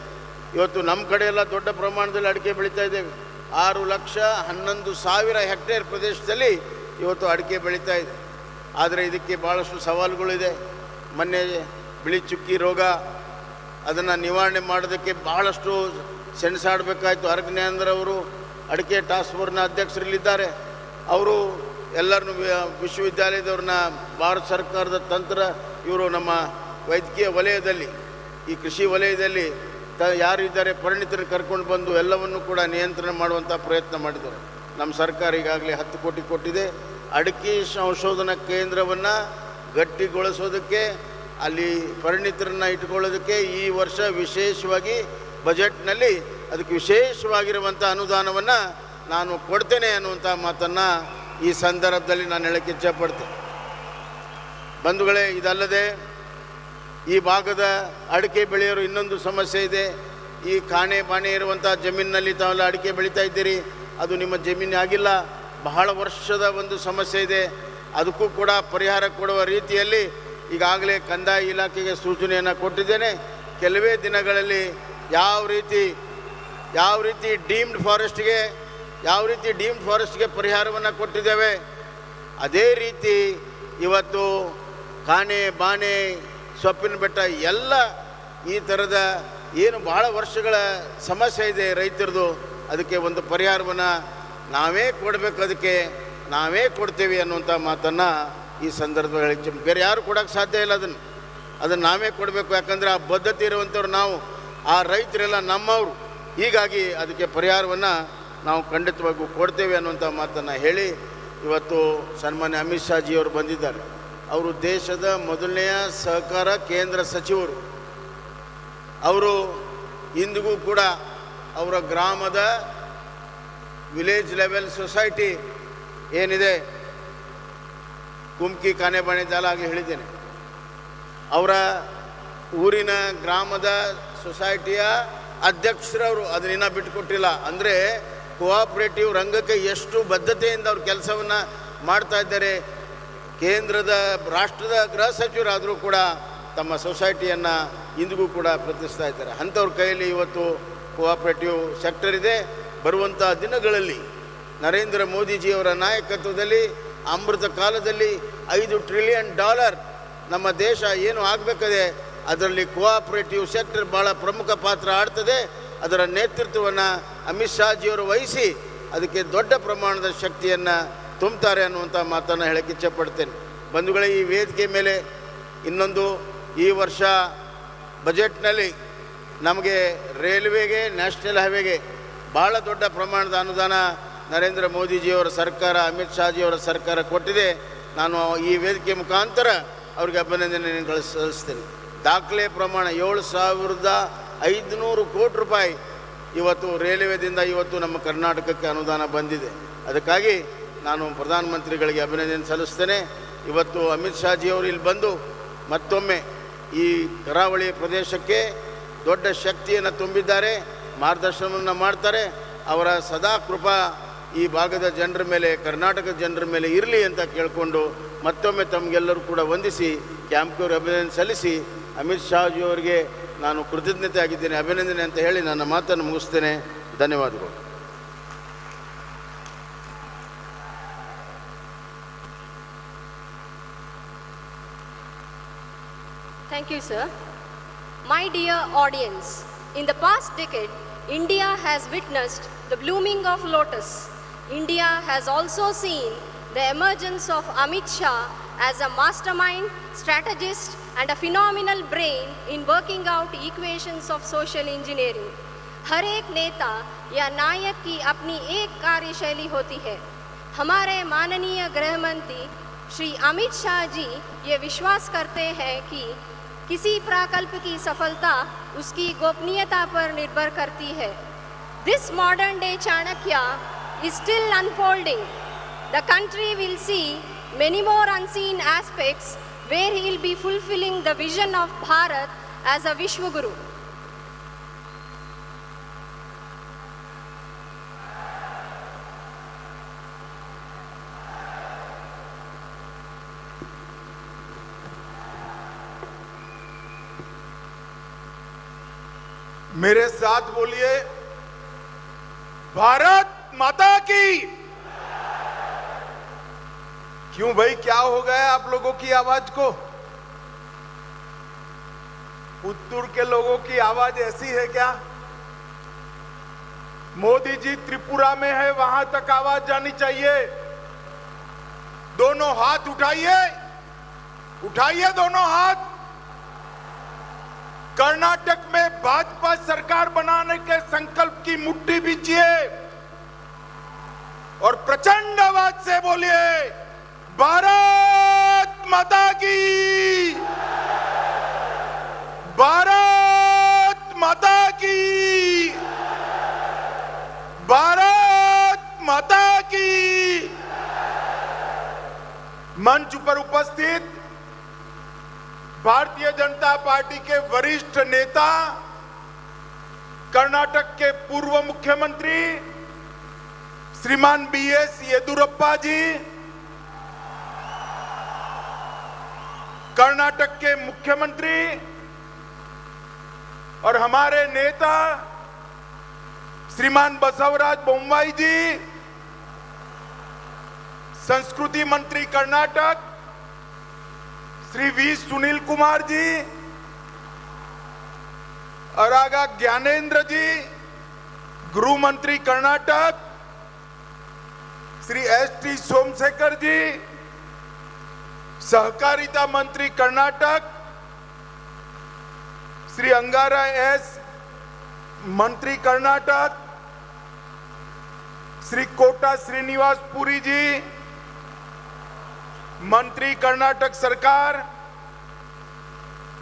ಇವತ್ತು ನಮ್ಮ ಕಡೆ ಎಲ್ಲ ದೊಡ್ಡ ಪ್ರಮಾಣದಲ್ಲಿ ಅಡಿಕೆ ಬೆಳೀತಾ ಇದ್ದೇವೆ. 6,11,000 ಹೆಕ್ಟೇರ್ ಪ್ರದೇಶದಲ್ಲಿ ಇವತ್ತು ಅಡಿಕೆ ಬೆಳೀತಾ ಇದೆ. ಆದರೆ ಇದಕ್ಕೆ ಭಾಳಷ್ಟು ಸವಾಲುಗಳಿದೆ. ಮೊನ್ನೆ ಬಿಳಿ ಚುಕ್ಕಿ ರೋಗ, ಅದನ್ನು ನಿವಾರಣೆ ಮಾಡೋದಕ್ಕೆ ಭಾಳಷ್ಟು ಸೆಣಸಾಡಬೇಕಾಯ್ತು. ಅರಗ್ನೇಂದ್ರವರು ಅಡಿಕೆ ಟಾಸ್ಕ್ ಫೋರ್ಸ್ನ ಅಧ್ಯಕ್ಷರಲ್ಲಿದ್ದಾರೆ. ಅವರು ಎಲ್ಲರನ್ನು ವಿಶ್ವವಿದ್ಯಾಲಯದವ್ರನ್ನ, ಭಾರತ ಸರ್ಕಾರದ ತಂತ್ರ, ಇವರು ನಮ್ಮ ವೈದ್ಯಕೀಯ ವಲಯದಲ್ಲಿ, ಈ ಕೃಷಿ ವಲಯದಲ್ಲಿ ಯಾರು ಇದ್ದಾರೆ ಪರಿಣಿತರನ್ನು ಕರ್ಕೊಂಡು ಬಂದು ಎಲ್ಲವನ್ನು ಕೂಡ ನಿಯಂತ್ರಣ ಮಾಡುವಂಥ ಪ್ರಯತ್ನ ಮಾಡಿದ್ದಾರೆ. ನಮ್ಮ ಸರ್ಕಾರ ಈಗಾಗಲೇ 10 ಕೋಟಿ ಕೊಟ್ಟಿದೆ. ಅಡಿಕೆ ಸಂಶೋಧನಾ ಕೇಂದ್ರವನ್ನು ಗಟ್ಟಿಗೊಳಿಸೋದಕ್ಕೆ, ಅಲ್ಲಿ ಪರಿಣಿತರನ್ನು ಇಟ್ಕೊಳ್ಳೋದಕ್ಕೆ ಈ ವರ್ಷ ವಿಶೇಷವಾಗಿ ಬಜೆಟ್ನಲ್ಲಿ ಅದಕ್ಕೆ ವಿಶೇಷವಾಗಿರುವಂಥ ಅನುದಾನವನ್ನು ನಾನು ಕೊಡ್ತೇನೆ ಅನ್ನುವಂಥ ಮಾತನ್ನು ಈ ಸಂದರ್ಭದಲ್ಲಿ ನಾನು ಹೇಳೋಕ್ಕೆ ಇಚ್ಛೆಪಡ್ತೇನೆ. ಬಂಧುಗಳೇ, ಇದಲ್ಲದೆ ಈ ಭಾಗದ ಅಡಿಕೆ ಬೆಳೆಯೋರು ಇನ್ನೊಂದು ಸಮಸ್ಯೆ ಇದೆ. ಈ ಕಾಣೆ ಬಾಣೆ ಇರುವಂಥ ಜಮೀನಿನಲ್ಲಿ ತಾವೆಲ್ಲ ಅಡಿಕೆ ಬೆಳೀತಾ ಇದ್ದೀರಿ, ಅದು ನಿಮ್ಮ ಜಮೀನು ಆಗಿಲ್ಲ, ಬಹಳ ವರ್ಷದ ಒಂದು ಸಮಸ್ಯೆ ಇದೆ. ಅದಕ್ಕೂ ಕೂಡ ಪರಿಹಾರ ಕೊಡುವ ರೀತಿಯಲ್ಲಿ ಈಗಾಗಲೇ ಕಂದಾಯ ಇಲಾಖೆಗೆ ಸೂಚನೆಯನ್ನು ಕೊಟ್ಟಿದ್ದೇನೆ. ಕೆಲವೇ ದಿನಗಳಲ್ಲಿ ಯಾವ ರೀತಿ ಡೀಮ್ಡ್ ಫಾರೆಸ್ಟ್ಗೆ, ಯಾವ ರೀತಿ ಡೀಮ್ಡ್ ಫಾರೆಸ್ಟ್ಗೆ ಪರಿಹಾರವನ್ನು ಕೊಟ್ಟಿದ್ದೇವೆ, ಅದೇ ರೀತಿ ಇವತ್ತು ಕಾಣೆ ಬಾಣೆ ಸೊಪ್ಪಿನ ಬೆಟ್ಟ ಎಲ್ಲ ಈ ಥರದ ಏನು ಭಾಳ ವರ್ಷಗಳ ಸಮಸ್ಯೆ ಇದೆ ರೈತರದು, ಅದಕ್ಕೆ ಒಂದು ಪರಿಹಾರವನ್ನು ನಾವೇ ಕೊಡಬೇಕು, ಅದಕ್ಕೆ ನಾವೇ ಕೊಡ್ತೀವಿ ಅನ್ನುವಂಥ ಮಾತನ್ನು ಈ ಸಂದರ್ಭದಲ್ಲಿ ಬೇರೆ ಯಾರು ಕೊಡೋಕ್ಕೆ ಸಾಧ್ಯ ಇಲ್ಲ. ಅದನ್ನು ನಾವೇ ಕೊಡಬೇಕು. ಯಾಕಂದರೆ ಆ ಬದ್ಧತೆ ಇರುವಂಥವ್ರು ನಾವು, ಆ ರೈತರೆಲ್ಲ ನಮ್ಮವರು. ಹೀಗಾಗಿ ಅದಕ್ಕೆ ಪರಿಹಾರವನ್ನು ನಾವು ಖಂಡಿತವಾಗಿಯೂ ಕೊಡ್ತೇವೆ ಅನ್ನುವಂಥ ಮಾತನ್ನು ಹೇಳಿ ಇವತ್ತು ಸನ್ಮಾನ್ಯ ಅಮಿತ್ ಶಾಜಿಯವರು ಬಂದಿದ್ದಾರೆ. ಅವರು ದೇಶದ ಮೊದಲನೆಯ ಸಹಕಾರ ಕೇಂದ್ರ ಸಚಿವರು. ಅವರು ಇಂದಿಗೂ ಕೂಡ ಅವರ ಗ್ರಾಮದ ವಿಲೇಜ್ ಲೆವೆಲ್ ಸೊಸೈಟಿ ಏನಿದೆ, ಕುಮ್ಕಿ ಕಾನೆಬಾಣೆ ಜಾಲ ಆಗಲಿ ಹೇಳಿದ್ದೇನೆ, ಅವರ ಊರಿನ ಗ್ರಾಮದ ಸೊಸೈಟಿಯ ಅಧ್ಯಕ್ಷರವರು ಅದನ್ನ ಬಿಟ್ಟುಕೊಟ್ಟಿಲ್ಲ. ಅಂದರೆ ಕೋಆಪ್ರೇಟಿವ್ ರಂಗಕ್ಕೆ ಎಷ್ಟು ಬದ್ಧತೆಯಿಂದ ಅವ್ರ ಕೆಲಸವನ್ನು ಮಾಡ್ತಾ ಇದ್ದಾರೆ. ಕೇಂದ್ರದ ರಾಷ್ಟ್ರದ ಗೃಹ ಸಚಿವರಾದರೂ ಕೂಡ ತಮ್ಮ ಸೊಸೈಟಿಯನ್ನು ಇಂದಿಗೂ ಕೂಡ ಪ್ರತಿಷ್ಠಿಸ್ತಾ ಇದ್ದಾರೆ. ಅಂಥವ್ರ ಕೈಯಲ್ಲಿ ಇವತ್ತು ಕೋಆಪ್ರೇಟಿವ್ ಸೆಕ್ಟರ್ ಇದೆ. ಬರುವಂಥ ದಿನಗಳಲ್ಲಿ ನರೇಂದ್ರ ಮೋದಿಜಿಯವರ ನಾಯಕತ್ವದಲ್ಲಿ ಅಮೃತ ಕಾಲದಲ್ಲಿ $5 ಟ್ರಿಲಿಯನ್ ನಮ್ಮ ದೇಶ ಏನು ಆಗಬೇಕದೆ, ಅದರಲ್ಲಿ ಕೋಆಪ್ರೇಟಿವ್ ಸೆಕ್ಟರ್ ಭಾಳ ಪ್ರಮುಖ ಪಾತ್ರ ಆಡ್ತದೆ. ಅದರ ನೇತೃತ್ವವನ್ನು ಅಮಿತ್ ಶಾಜಿಯವರು ವಹಿಸಿ ಅದಕ್ಕೆ ದೊಡ್ಡ ಪ್ರಮಾಣದ ಶಕ್ತಿಯನ್ನು ತುಂಬ್ತಾರೆ ಅನ್ನುವಂಥ ಮಾತನ್ನು ಹೇಳಕ್ಕೆ ಇಚ್ಛೆಪಡ್ತೇನೆ. ಬಂಧುಗಳೇ, ಈ ವೇದಿಕೆ ಮೇಲೆ ಇನ್ನೊಂದು, ಈ ವರ್ಷ ಬಜೆಟ್ನಲ್ಲಿ ನಮಗೆ ರೈಲ್ವೆಗೆ, ನ್ಯಾಷನಲ್ ಹೈವೇಗೆ ಭಾಳ ದೊಡ್ಡ ಪ್ರಮಾಣದ ಅನುದಾನ ನರೇಂದ್ರ ಮೋದಿಜಿಯವರ ಸರ್ಕಾರ, ಅಮಿತ್ ಶಾಜಿಯವರ ಸರ್ಕಾರ ಕೊಟ್ಟಿದೆ. ನಾನು ಈ ವೇದಿಕೆ ಮುಖಾಂತರ ಅವ್ರಿಗೆ ಅಭಿನಂದನೆ ಸಲ್ಲಿಸ್ತೇನೆ. ದಾಖಲೆ ಪ್ರಮಾಣ 7,500 ಕೋಟಿ ರೂಪಾಯಿ ಇವತ್ತು ರೈಲ್ವೆದಿಂದ ಇವತ್ತು ನಮ್ಮ ಕರ್ನಾಟಕಕ್ಕೆ ಅನುದಾನ ಬಂದಿದೆ. ಅದಕ್ಕಾಗಿ ನಾನು ಪ್ರಧಾನಮಂತ್ರಿಗಳಿಗೆ ಅಭಿನಂದನೆ ಸಲ್ಲಿಸ್ತೇನೆ. ಇವತ್ತು ಅಮಿತ್ ಶಾಜಿಯವರು ಇಲ್ಲಿ ಬಂದು ಮತ್ತೊಮ್ಮೆ ಈ ಕರಾವಳಿ ಪ್ರದೇಶಕ್ಕೆ ದೊಡ್ಡ ಶಕ್ತಿಯನ್ನು ತುಂಬಿದ್ದಾರೆ, ಮಾರ್ಗದರ್ಶನವನ್ನು ಮಾಡ್ತಾರೆ. ಅವರ ಸದಾ ಕೃಪಾ ಈ ಭಾಗದ ಜನರ ಮೇಲೆ, ಕರ್ನಾಟಕದ ಜನರ ಮೇಲೆ ಇರಲಿ ಅಂತ ಕೇಳಿಕೊಂಡು ಮತ್ತೊಮ್ಮೆ ತಮಗೆಲ್ಲರೂ ಕೂಡ ವಂದಿಸಿ ಕ್ಯಾಂಪ್ಕೋರ್ ಅಭಿನಂದನೆ ಸಲ್ಲಿಸಿ ಅಮಿತ್ ಶಾಜಿಯವರಿಗೆ ನಾನು ಕೃತಜ್ಞತೆ ಆಗಿದ್ದೇನೆ, ಅಭಿನಂದನೆ ಅಂತ ಹೇಳಿ ನನ್ನ ಮಾತನ್ನು ಮುಗಿಸ್ತೇನೆ. ಧನ್ಯವಾದಗಳು. Thank you, sir. My dear audience, in the past decade, India has witnessed the blooming of lotus. India has also seen the emergence of Amit Shah as a mastermind, strategist, and a phenomenal brain in working out equations of social engineering. हर एक नेता या नायक की अपनी एक कार्यशैली होती है। हमारे माननीय गृह मंत्री श्री अमित शाह जी ये विश्वास करते हैं कि किसी प्रकल्प की सफलता उसकी गोपनीयता पर निर्भर करती है। This modern day Chanakya is still unfolding. The country will see many more unseen aspects where he will be fulfilling the vision of Bharat as a Vishwaguru. मेरे साथ बोलिए, भारत माता की। क्यों भाई, क्या हो गया आप लोगों की आवाज को? पुत्तूर के लोगों की आवाज ऐसी है क्या? मोदी जी त्रिपुरा में है, वहां तक आवाज जानी चाहिए। दोनों हाथ उठाइए, उठाइए दोनों हाथ। कर्नाटक में भाजपा सरकार बनाने के संकल्प की मुट्ठी बीचिए और प्रचंड आवाज से बोलिए, भारत माता की, भारत माता की, भारत माता की। मंच पर उपस्थित भारतीय जनता पार्टी के वरिष्ठ नेता, कर्नाटक के पूर्व मुख्यमंत्री श्रीमान बी.एस. येदियुरप्पा जी, कर्नाटक के मुख्यमंत्री और हमारे नेता श्रीमान बसवराज बोम्मई जी, संस्कृति मंत्री Karnataka Shri we Sunil Kumar ji, Araga Gyanendra जी, गृह मंत्री कर्नाटक श्री एस.टी. सोमशेखर जी, सहकारिता मंत्री कर्नाटक श्री अंगारा एस मंत्री कर्नाटक श्री कोटा श्रीनिवास पुरी जी, मंत्री कर्नाटक सरकार,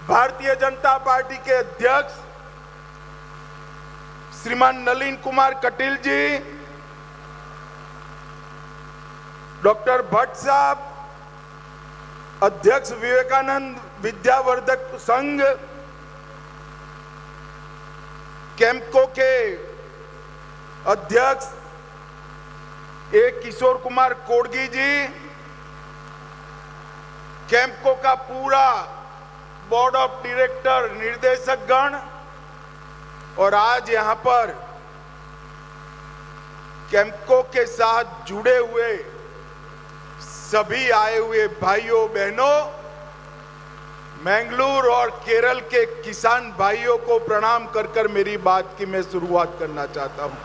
भारतीय जनता पार्टी के अध्यक्ष श्रीमान नलिन कुमार कटील जी, डॉक्टर भट्ट साहब, अध्यक्ष विवेकानंद विद्यावर्धक संघ, कैंपको के अध्यक्ष ए किशोर कुमार कोडगी जी, कैंपको का पूरा board of director निर्देशक गण, और आज यहां पर कैंपको के साथ जुड़े हुए सभी आए हुए भाइयों बहनों, मैंगलोर और केरल के किसान भाइयों को प्रणाम कर कर मेरी बात की मैं शुरुआत करना चाहता हूं।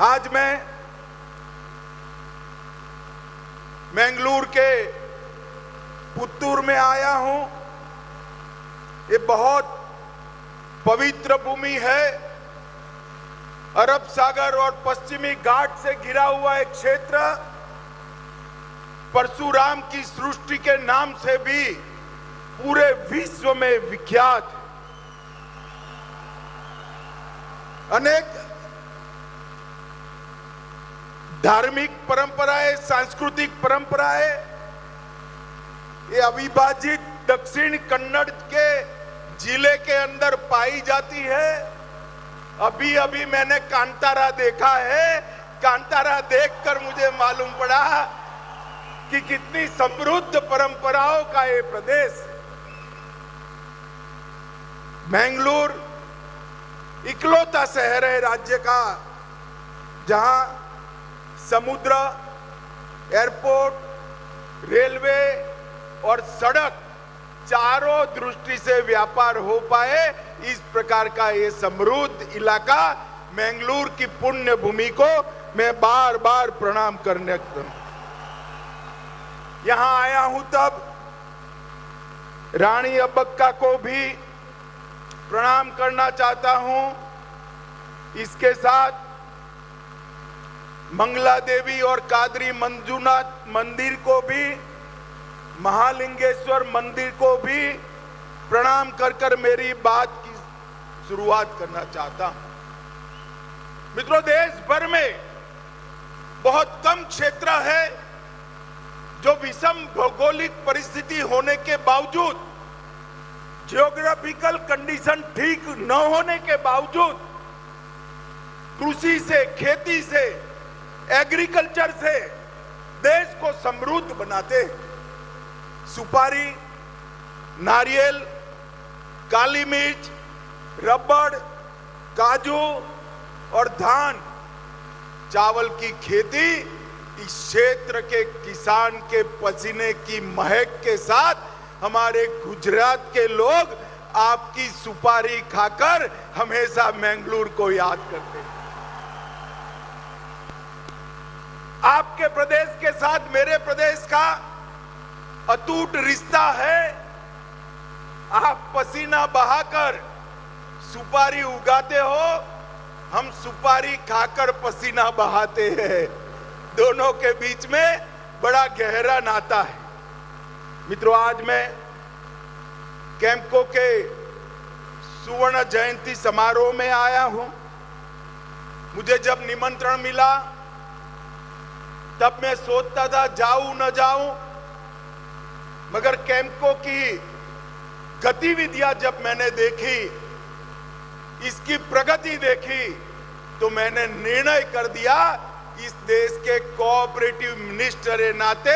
आज मैं मैंगलोर के पुत्तूर में आया हूं। ये बहुत पवित्र भूमि है। अरब सागर और पश्चिमी घाट से घिरा हुआ एक क्षेत्र, परशुराम की सृष्टि के नाम से भी पूरे विश्व में विख्यात। अनेक धार्मिक परंपराएं, सांस्कृतिक परंपराएं, ये अविभाजित दक्षिण कन्नड़ के जिले के अंदर पाई जाती है। अभी अभी मैंने कांतारा देखा है। कांतारा देखकर मुझे मालूम पड़ा कि कितनी समृद्ध परंपराओं का ये प्रदेश। मैंगलोर इकलौता शहर है राज्य का जहां समुद्र, एयरपोर्ट, रेलवे और सड़क चारों दृष्टि से व्यापार हो पाए, इस प्रकार का ये समृद्ध इलाका Mangalore की पुण्य भूमि को मैं बार बार प्रणाम करने यहां आया हूं। तब रानी अब्बक्का को भी प्रणाम करना चाहता हूं। इसके साथ मंगला देवी और कादरी मंजुनाथ मंदिर को भी, महालिंगेश्वर मंदिर को भी प्रणाम कर कर मेरी बात की शुरुआत करना चाहता हूं। मित्रों, देश भर में बहुत कम क्षेत्र है जो विषम भौगोलिक परिस्थिति होने के बावजूद, जियोग्राफिकल कंडीशन ठीक न होने के बावजूद, कृषि से, खेती से, एग्रीकल्चर से देश को समृद्ध बनाते हैं। सुपारी, नारियल, काली मिर्च, रबड़, काजू और धान, चावल की खेती इस क्षेत्र के किसान के पसीने की महक के साथ हमारे गुजरात के लोग आपकी सुपारी खाकर हमेशा मंगलूर को याद करते हैं। आपके प्रदेश के साथ मेरे प्रदेश का अटूट रिश्ता है। आप पसीना बहाकर सुपारी उगाते हो, हम सुपारी खाकर पसीना बहाते हैं। दोनों के बीच में बड़ा गहरा नाता है। मित्रों, आज मैं कैम्पको के सुवर्ण जयंती समारोह में आया हूं। मुझे जब निमंत्रण मिला तब मैं सोचता था जाऊं न जाऊं, मगर कैम्पको की गतिविधियां जब मैंने देखी, इसकी प्रगति देखी, तो मैंने निर्णय कर दिया इस देश के कोऑपरेटिव मिनिस्टर के नाते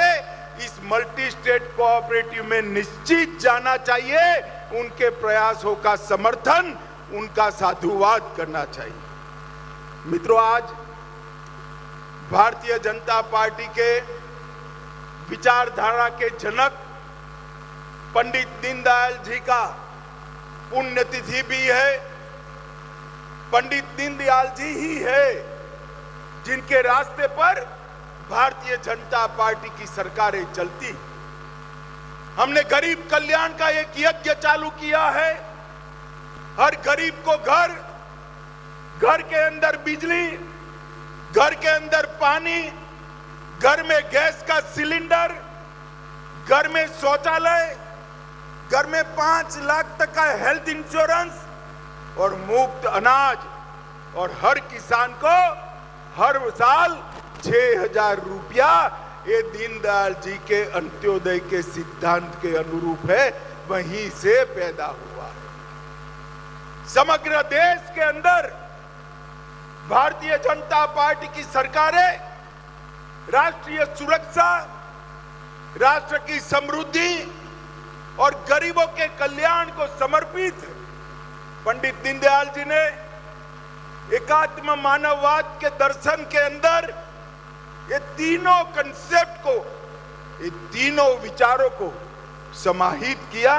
इस multi state cooperative में निश्चित जाना चाहिए, उनके प्रयासों का समर्थन, उनका साधुवाद करना चाहिए। मित्रों, आज भारतीय जनता पार्टी के विचारधारा के जनक पंडित दीनदयाल जी का पुण्यतिथि भी है। पंडित दीनदयाल जी ही है जिनके रास्ते पर भारतीय जनता पार्टी की सरकारें चलती। हमने गरीब कल्याण का एक यज्ञ चालू किया है। हर गरीब को घर, घर के अंदर बिजली, घर के अंदर पानी, घर में गैस का सिलेंडर, घर में शौचालय, घर में 5 लाख तक का हेल्थ इंश्योरेंस और मुफ्त अनाज, और हर किसान को हर साल 6000 रुपया। ये दीनदयाल जी के अंत्योदय के सिद्धांत के अनुरूप है, वहीं से पैदा हुआ है। समग्र देश के अंदर भारतीय जनता पार्टी की सरकारें राष्ट्रीय सुरक्षा, राष्ट्र की समृद्धि और गरीबों के कल्याण को समर्पित है। पंडित दीनदयाल जी ने एकात्म मानववाद के दर्शन के अंदर ये तीनों कंसेप्ट को, ये तीनों विचारों को समाहित किया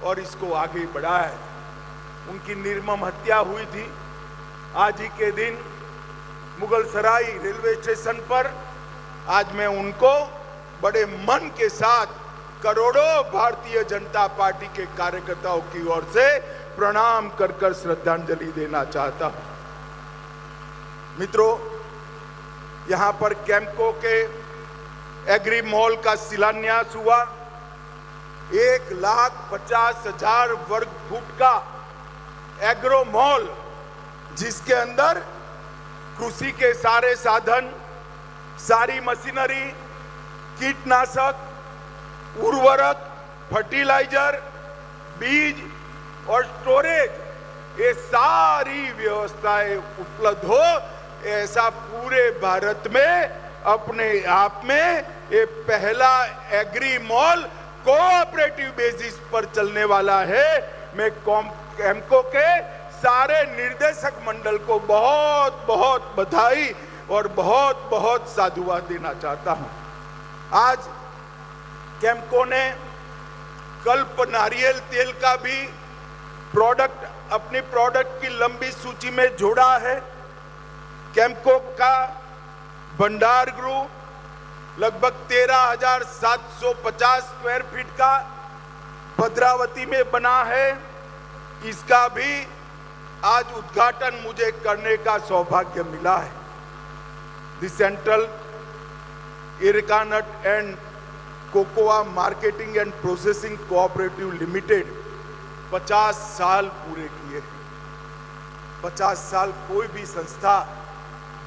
और इसको आगे बढ़ाया। उनकी निर्मम हत्या हुई थी आज ही के दिन मुगलसराय रेलवे स्टेशन पर। आज मैं उनको बड़े मन के साथ करोड़ों भारतीय जनता पार्टी के कार्यकर्ताओं की ओर से प्रणाम कर कर श्रद्धांजलि देना चाहता हूं। मित्रों, यहां पर कैम्पको के एग्री मॉल का शिलान्यास हुआ। 1,50,000 वर्ग फुट का एग्रो मॉल, जिसके अंदर कृषि के सारे साधन, सारी मशीनरी, कीटनाशक, उर्वरक, फर्टिलाइजर, बीज और स्टोरेज, ये सारी व्यवस्थाएं उपलब्ध हो, ऐसा पूरे भारत में अपने आप में ये पहला agree mall cooperative basis पर चलने वाला है। मैं कैम्पको के सारे निर्देशक मंडल को बहुत बहुत बधाई और बहुत बहुत साधुवाद देना चाहता हूं। आज कैम्पको ने कल्प नारियल तेल का भी प्रोडक्ट अपनी प्रोडक्ट की लंबी सूची में जोड़ा है। Campco का भंडार गृह लगभग 13,750 स्क्वायर फीट का भद्रावती में बना है। इसका भी आज उद्घाटन मुझे करने का सौभाग्य मिला है। The Central Arecanut and Cocoa Marketing and Processing Cooperative Limited 50 साल पूरे किए हैं। 50 साल कोई भी संस्था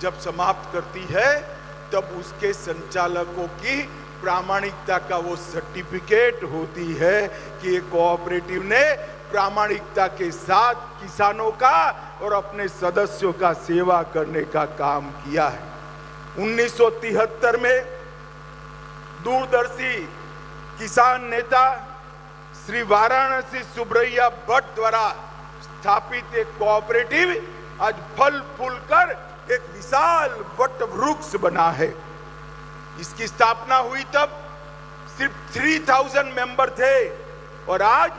जब समाप्त करती है तब उसके संचालकों की प्रामाणिकता का वो सर्टिफिकेट होती है कि ये कोऑपरेटिव ने प्रामाणिकता के साथ किसानों का और अपने सदस्यों का सेवा करने का काम किया है। 1973 में दूरदर्शी किसान नेता श्री वाराणसी सुब्रैया भट्ट द्वारा स्थापित एक कोऑपरेटिव आज फल फूल कर एक विशाल what वृक्ष बना है। इसकी स्थापना हुई तब सिर्फ 3000 मेंबर थे और आज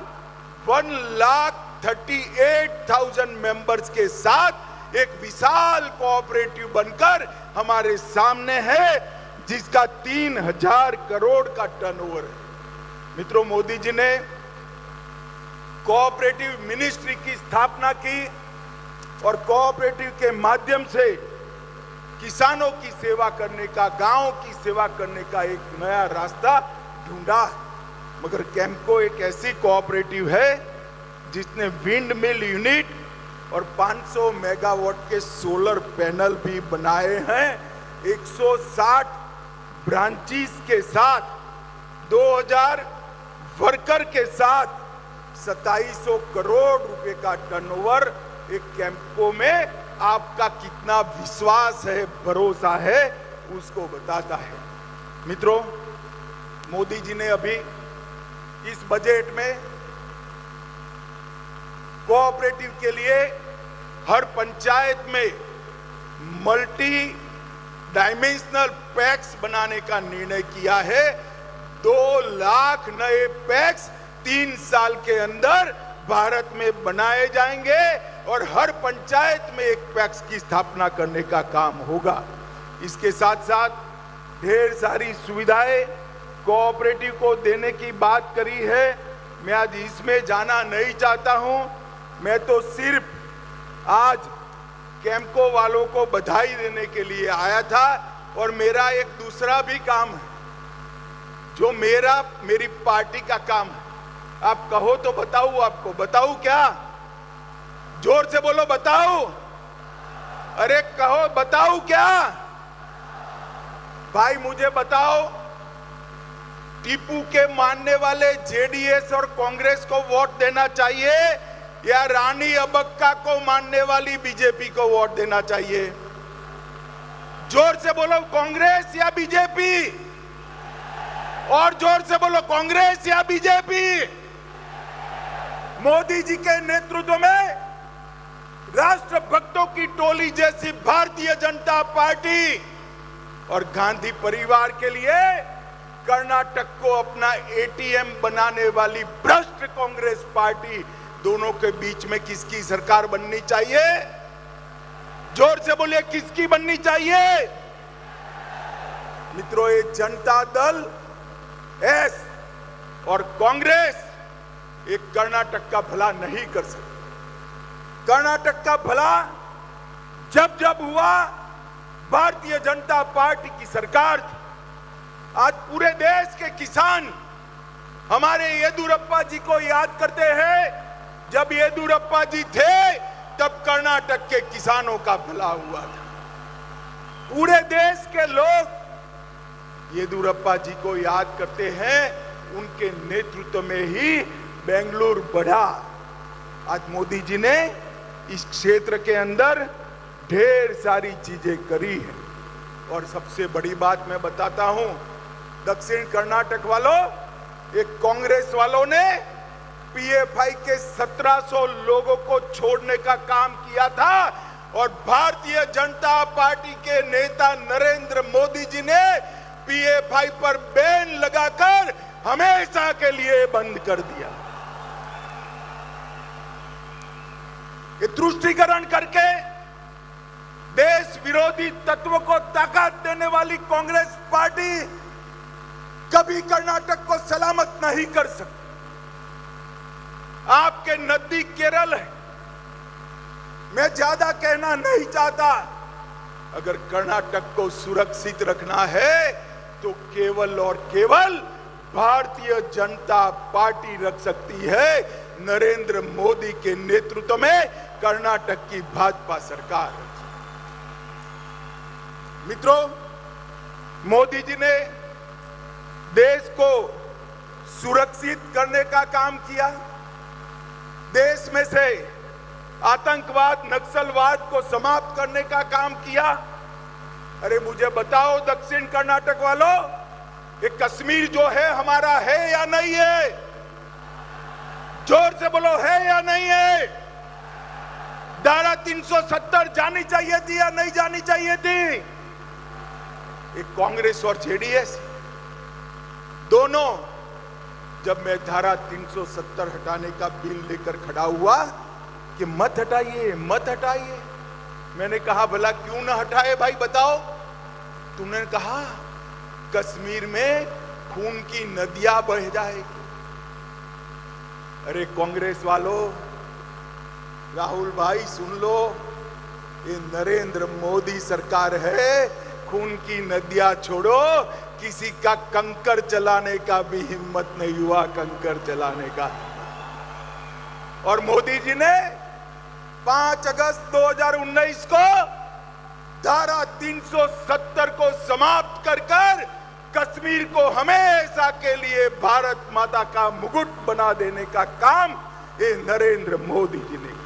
1,38,000 मेंबर्स के साथ एक विशाल कोऑपरेटिव बनकर हमारे सामने है, जिसका 3000 करोड़ का टर्नओवर है। मित्रों, मोदी जी ने कोऑपरेटिव मिनिस्ट्री की स्थापना की और कोऑपरेटिव के माध्यम से किसानों की सेवा करने का, गांव की सेवा करने का एक नया रास्ता ढूंढा। मगर कैम्पको एक ऐसी कोऑपरेटिव है जिसने wind mill unit और 500 मेगावाट के सोलर पैनल भी बनाए हैं। 160 ब्रांचेस के साथ, 2000 वर्कर के साथ 2700 करोड़ रुपए का टर्नओवर एक कैम्पको में आपका कितना विश्वास है, भरोसा है, उसको बताता है। मित्रों, मोदी जी ने अभी इस बजट में कोऑपरेटिव के लिए हर पंचायत में multi dimensional PACS बनाने का निर्णय किया है। 2 लाख नए पैक्स 3 साल के अंदर भारत में बनाए जाएंगे और हर पंचायत में एक पैक्स की स्थापना करने का काम होगा। इसके साथ साथ ढेर सारी सुविधाएं कोऑपरेटिव को देने की बात करी है। मैं आज इसमें जाना नहीं चाहता हूं। मैं तो सिर्फ आज कैम्पको वालों को बधाई देने के लिए आया था और मेरा एक दूसरा भी काम है जो मेरी पार्टी का काम है। आप कहो तो बताऊं, आपको बताऊं क्या? जोर से बोलो, बताओ। अरे कहो, बताऊं क्या? भाई मुझे बताओ, टीपू के मानने वाले जेडीएस और कांग्रेस को वोट देना चाहिए या रानी अबक्का को मानने वाली बीजेपी को वोट देना चाहिए? जोर से बोलो, कांग्रेस या बीजेपी? और जोर से बोलो, कांग्रेस या बीजेपी? मोदी जी के नेतृत्व में राष्ट्रभक्तों की टोली जैसी भारतीय जनता पार्टी और गांधी परिवार के लिए कर्नाटक को अपना एटीएम बनाने वाली भ्रष्ट कांग्रेस पार्टी, दोनों के बीच में किसकी सरकार बननी चाहिए? जोर से बोलिए, किसकी बननी चाहिए? मित्रों, ये जनता दल एस और कांग्रेस एक कर्नाटक का भला नहीं कर सकते। कर्नाटक का भला जब जब हुआ भारतीय जनता पार्टी की सरकार थी। आज पूरे देश के किसान हमारे येदियुरप्पा जी को याद करते हैं। जब येदियुरप्पा जी थे तब कर्नाटक के किसानों का भला हुआ था। पूरे देश के लोग येदियुरप्पा जी को याद करते हैं। उनके नेतृत्व में ही बेंगलुरु बढ़ा। आज मोदी जी ने इस क्षेत्र के अंदर ढेर सारी चीजें करी हैं। और सबसे बड़ी बात मैं बताता हूं, दक्षिण कर्नाटक वालों, एक कांग्रेस वालों ने पीएफआई के 1700 लोगों को छोड़ने का काम किया था और भारतीय जनता पार्टी के नेता नरेंद्र मोदी जी ने पीएफआई पर बैन लगाकर हमेशा के लिए बंद कर दिया। ये तुष्टिकरण करके देश विरोधी तत्व को ताकत देने वाली कांग्रेस पार्टी कभी कर्नाटक को सलामत नहीं कर सकती। आपके नजदीक केरल है, मैं ज्यादा कहना नहीं चाहता। अगर कर्नाटक को सुरक्षित रखना है तो केवल और केवल भारतीय जनता पार्टी रख सकती है। नरेंद्र मोदी के नेतृत्व में कर्नाटक की भाजपा सरकार। मित्रों, मोदी जी ने देश को सुरक्षित करने का काम किया, देश में से आतंकवाद, नक्सलवाद को समाप्त करने का काम किया। अरे मुझे बताओ दक्षिण कर्नाटक वालों, ये कश्मीर जो है हमारा है या नहीं है? जोर से बोलो, है या नहीं है? धारा 370 जानी चाहिए थी या नहीं जानी चाहिए थी? एक कांग्रेस और जेडीएस दोनों, जब मैं धारा 370 हटाने का बिल लेकर खड़ा हुआ कि मत हटाइए, मत हटाइए, मैंने कहा भला क्यों ना हटाए भाई बताओ। तुमने कहा कश्मीर में खून की नदियां बह जाएगी। अरे कांग्रेस वालों, राहुल भाई सुन लो, ये नरेंद्र मोदी सरकार है, खून की नदियां छोड़ो, किसी का कंकर चलाने का भी हिम्मत नहीं हुआ, कंकर चलाने का। और मोदी जी ने 5 अगस्त 2019 को धारा 370 को समाप्त कर कर कश्मीर को हमेशा के लिए भारत माता का मुकुट बना देने का काम ये नरेंद्र मोदी जी ने किया।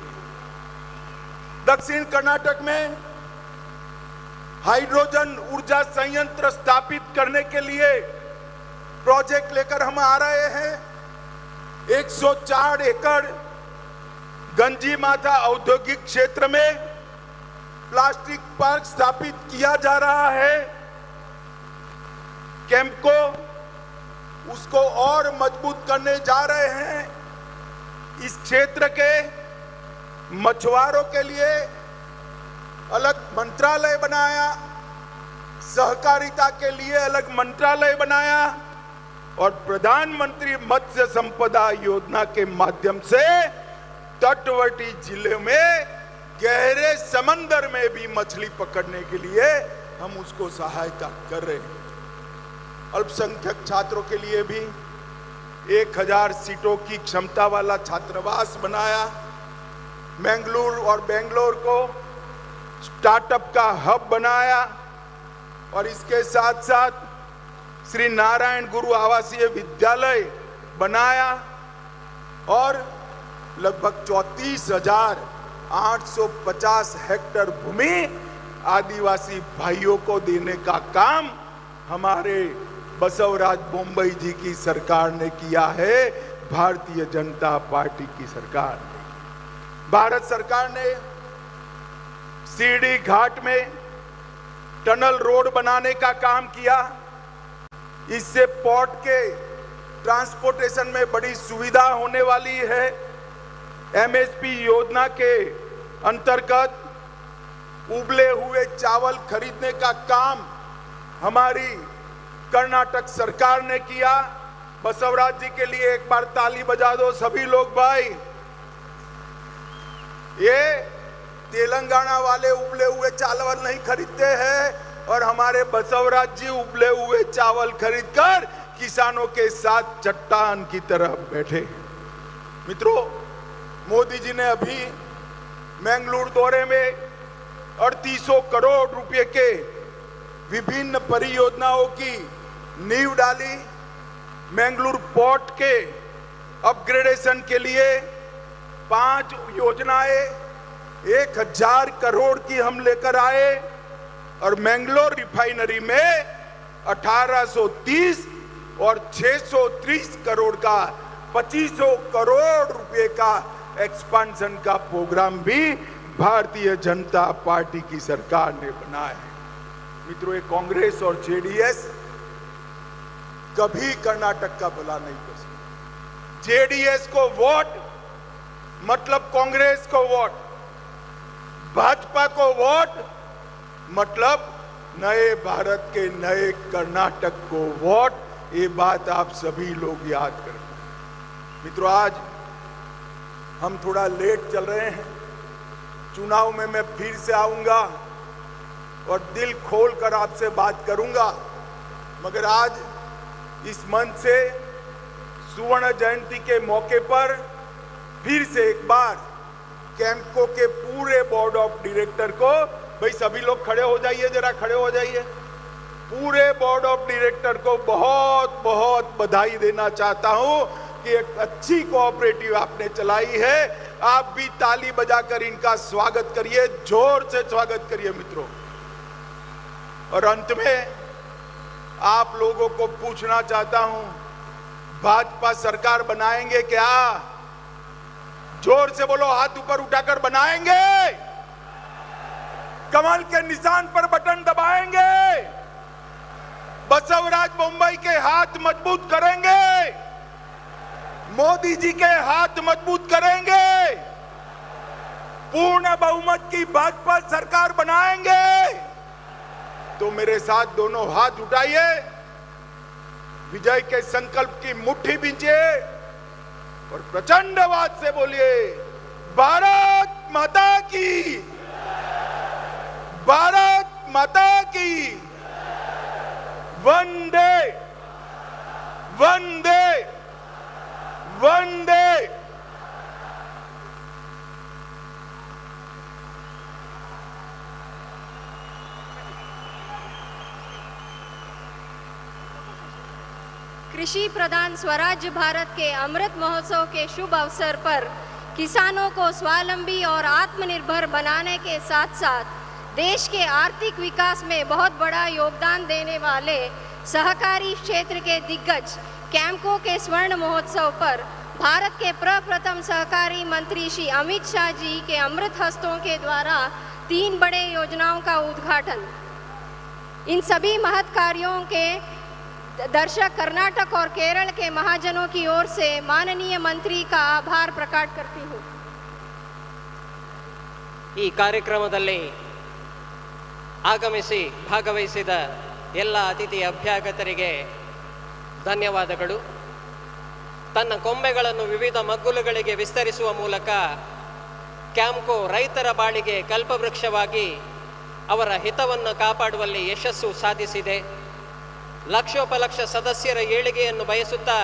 दक्षिण कर्नाटक में हाइड्रोजन ऊर्जा संयंत्र स्थापित करने के लिए प्रोजेक्ट लेकर हम आ रहे हैं। 104 एकड़ गंजी माथा औद्योगिक क्षेत्र में प्लास्टिक पार्क स्थापित किया जा रहा है। कैंपको उसको और मजबूत करने जा रहे हैं। इस क्षेत्र के मछुआरों के लिए अलग मंत्रालय बनाया, सहकारिता के लिए अलग मंत्रालय बनाया और प्रधानमंत्री मत्स्य संपदा योजना के माध्यम से तटवर्ती जिले में गहरे समंदर में भी मछली पकड़ने के लिए हम उसको सहायता कर रहे हैं। अल्पसंख्यक छात्रों के लिए भी 1000 सीटों की क्षमता वाला छात्रावास बनाया। मंगलुरु और बेंगलोर को स्टार्टअप का हब बनाया और इसके साथ साथ श्री नारायण गुरु आवासीय विद्यालय बनाया और लगभग 34,850 हेक्टर भूमि आदिवासी भाइयों को देने का काम हमारे बसवराज बोम्मई जी की सरकार ने किया है, भारतीय जनता पार्टी की सरकार ने। भारत सरकार ने सीढ़ी घाट में टनल रोड बनाने का काम किया। इससे पोर्ट के ट्रांसपोर्टेशन में बड़ी सुविधा होने वाली है। एमएसपी योजना के अंतर्गत उबले हुए चावल खरीदने का काम हमारी कर्नाटक सरकार ने किया। बसवराज जी के लिए एक बार ताली बजा दो सभी लोग भाई। ये तेलंगाना वाले उबले हुए चावल नहीं खरीदते हैं और हमारे बसवराज जी उबले हुए चावल खरीदकर किसानों के साथ चट्टान की तरह बैठे। मित्रों, मोदी जी ने अभी मंगलुरु दौरे में 3800 करोड़ रुपए के विभिन्न परियोजनाओं की नींव डाली। मंगलुरु पोर्ट के अपग्रेडेशन के लिए 5 योजनाएं 1000 करोड़ की हम लेकर आए और मंगलोर रिफाइनरी में 1830 और 630 करोड़ का 2500 करोड़ रुपए का एक्सपांशन का प्रोग्राम भी भारतीय जनता पार्टी की सरकार ने बनाया है। मित्रों, ये कांग्रेस और जेडीएस कभी कर्नाटक का भला नहीं कर सकती। जेडीएस को वोट मतलब कांग्रेस को वोट, भाजपा को वोट मतलब नए भारत के नए कर्नाटक को वोट। ये बात आप सभी लोग याद करें। मित्रों, आज हम थोड़ा लेट चल रहे हैं। चुनाव में मैं फिर से आऊंगा और दिल खोल कर आपसे बात करूंगा, मगर आज इस मंच से सुवर्ण जयंती के मौके पर फिर से एक बार कैंपको के पूरे बोर्ड ऑफ डायरेक्टर को, भाई सभी लोग खड़े हो जाइए, जरा खड़े हो जाइए, पूरे बोर्ड ऑफ डायरेक्टर को बहुत बहुत बधाई देना चाहता हूं कि एक अच्छी कोऑपरेटिव आपने चलाई है। आप भी ताली बजाकर इनका स्वागत करिए, जोर से स्वागत करिए मित्रों। और अंत में आप लोगों को पूछना चाहता हूं, भाजपा सरकार बनाएंगे क्या? जोर से बोलो, हाथ ऊपर उठाकर बनाएंगे? कमल के निशान पर बटन दबाएंगे? बसवराज बोम्मई के हाथ मजबूत करेंगे? मोदी जी के हाथ मजबूत करेंगे? पूर्ण बहुमत की भाजपा सरकार बनाएंगे? तो मेरे साथ दोनों हाथ उठाइए, विजय के संकल्प की मुट्ठी बींचिए और प्रचंड आवाज से बोलिए, भारत माता की, भारत माता की, वंदे वंदे वंदे। कृषि प्रधान स्वराज्य भारत के अमृत महोत्सव के शुभ अवसर पर किसानों को स्वावलंबी और आत्मनिर्भर बनाने के साथ साथ देश के आर्थिक विकास में बहुत बड़ा योगदान देने वाले सहकारी क्षेत्र के दिग्गज कैम्को के स्वर्ण महोत्सव पर भारत के प्रप्रथम सहकारी मंत्री श्री अमित शाह जी के अमृत हस्तों के द्वारा 3 बड़े योजनाओं का उद्घाटन। इन सभी महत् कार्यों के दर्शक कर्नाटक और केरल के महाजनों की ओर से माननीय मंत्री का आभार प्रकट करती हूँ। ಈ ಕಾರ್ಯಕ್ರಮದಲ್ಲಿ ಆಗಮಿಸಿ ಭಾಗವಹಿಸಿದ ಎಲ್ಲ ಅತಿಥಿ ಅಭ್ಯಾಗತರಿಗೆ ಧನ್ಯವಾದಗಳು. ತನ್ನ ಕೊಂಬೆಗಳನ್ನು ವಿವಿಧ ಮಗ್ಗುಲುಗಳಿಗೆ ವಿಸ್ತರಿಸುವ ಮೂಲಕ ಕ್ಯಾಂಪ್ಕೋ ರೈತರ ಬಾಳಿಗೆ ಕಲ್ಪವೃಕ್ಷವಾಗಿ ಅವರ ಹಿತವನ್ನು ಕಾಪಾಡುವಲ್ಲಿ ಯಶಸ್ಸು ಸಾಧಿಸಿದೆ. ಲಕ್ಷೋಪಲಕ್ಷ ಸದಸ್ಯರ ಏಳಿಗೆಯನ್ನು ಬಯಸುತ್ತಾ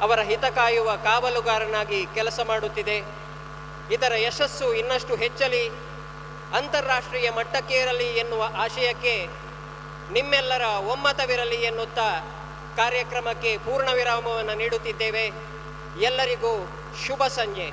ಅವರ ಹಿತ ಕಾಯುವ ಕಾವಲುಗಾರನಾಗಿ ಕೆಲಸ ಮಾಡುತ್ತಿದೆ. ಇದರ ಯಶಸ್ಸು ಇನ್ನಷ್ಟು ಹೆಚ್ಚಲಿ, ಅಂತಾರಾಷ್ಟ್ರೀಯ ಮಟ್ಟಕ್ಕೇರಲಿ ಎನ್ನುವ ಆಶಯಕ್ಕೆ ನಿಮ್ಮೆಲ್ಲರ ಒಮ್ಮತವಿರಲಿ ಎನ್ನುತ್ತಾ ಕಾರ್ಯಕ್ರಮಕ್ಕೆ ಪೂರ್ಣ ವಿರಾಮವನ್ನು ನೀಡುತ್ತಿದ್ದೇವೆ. ಎಲ್ಲರಿಗೂ ಶುಭ ಸಂಜೆ.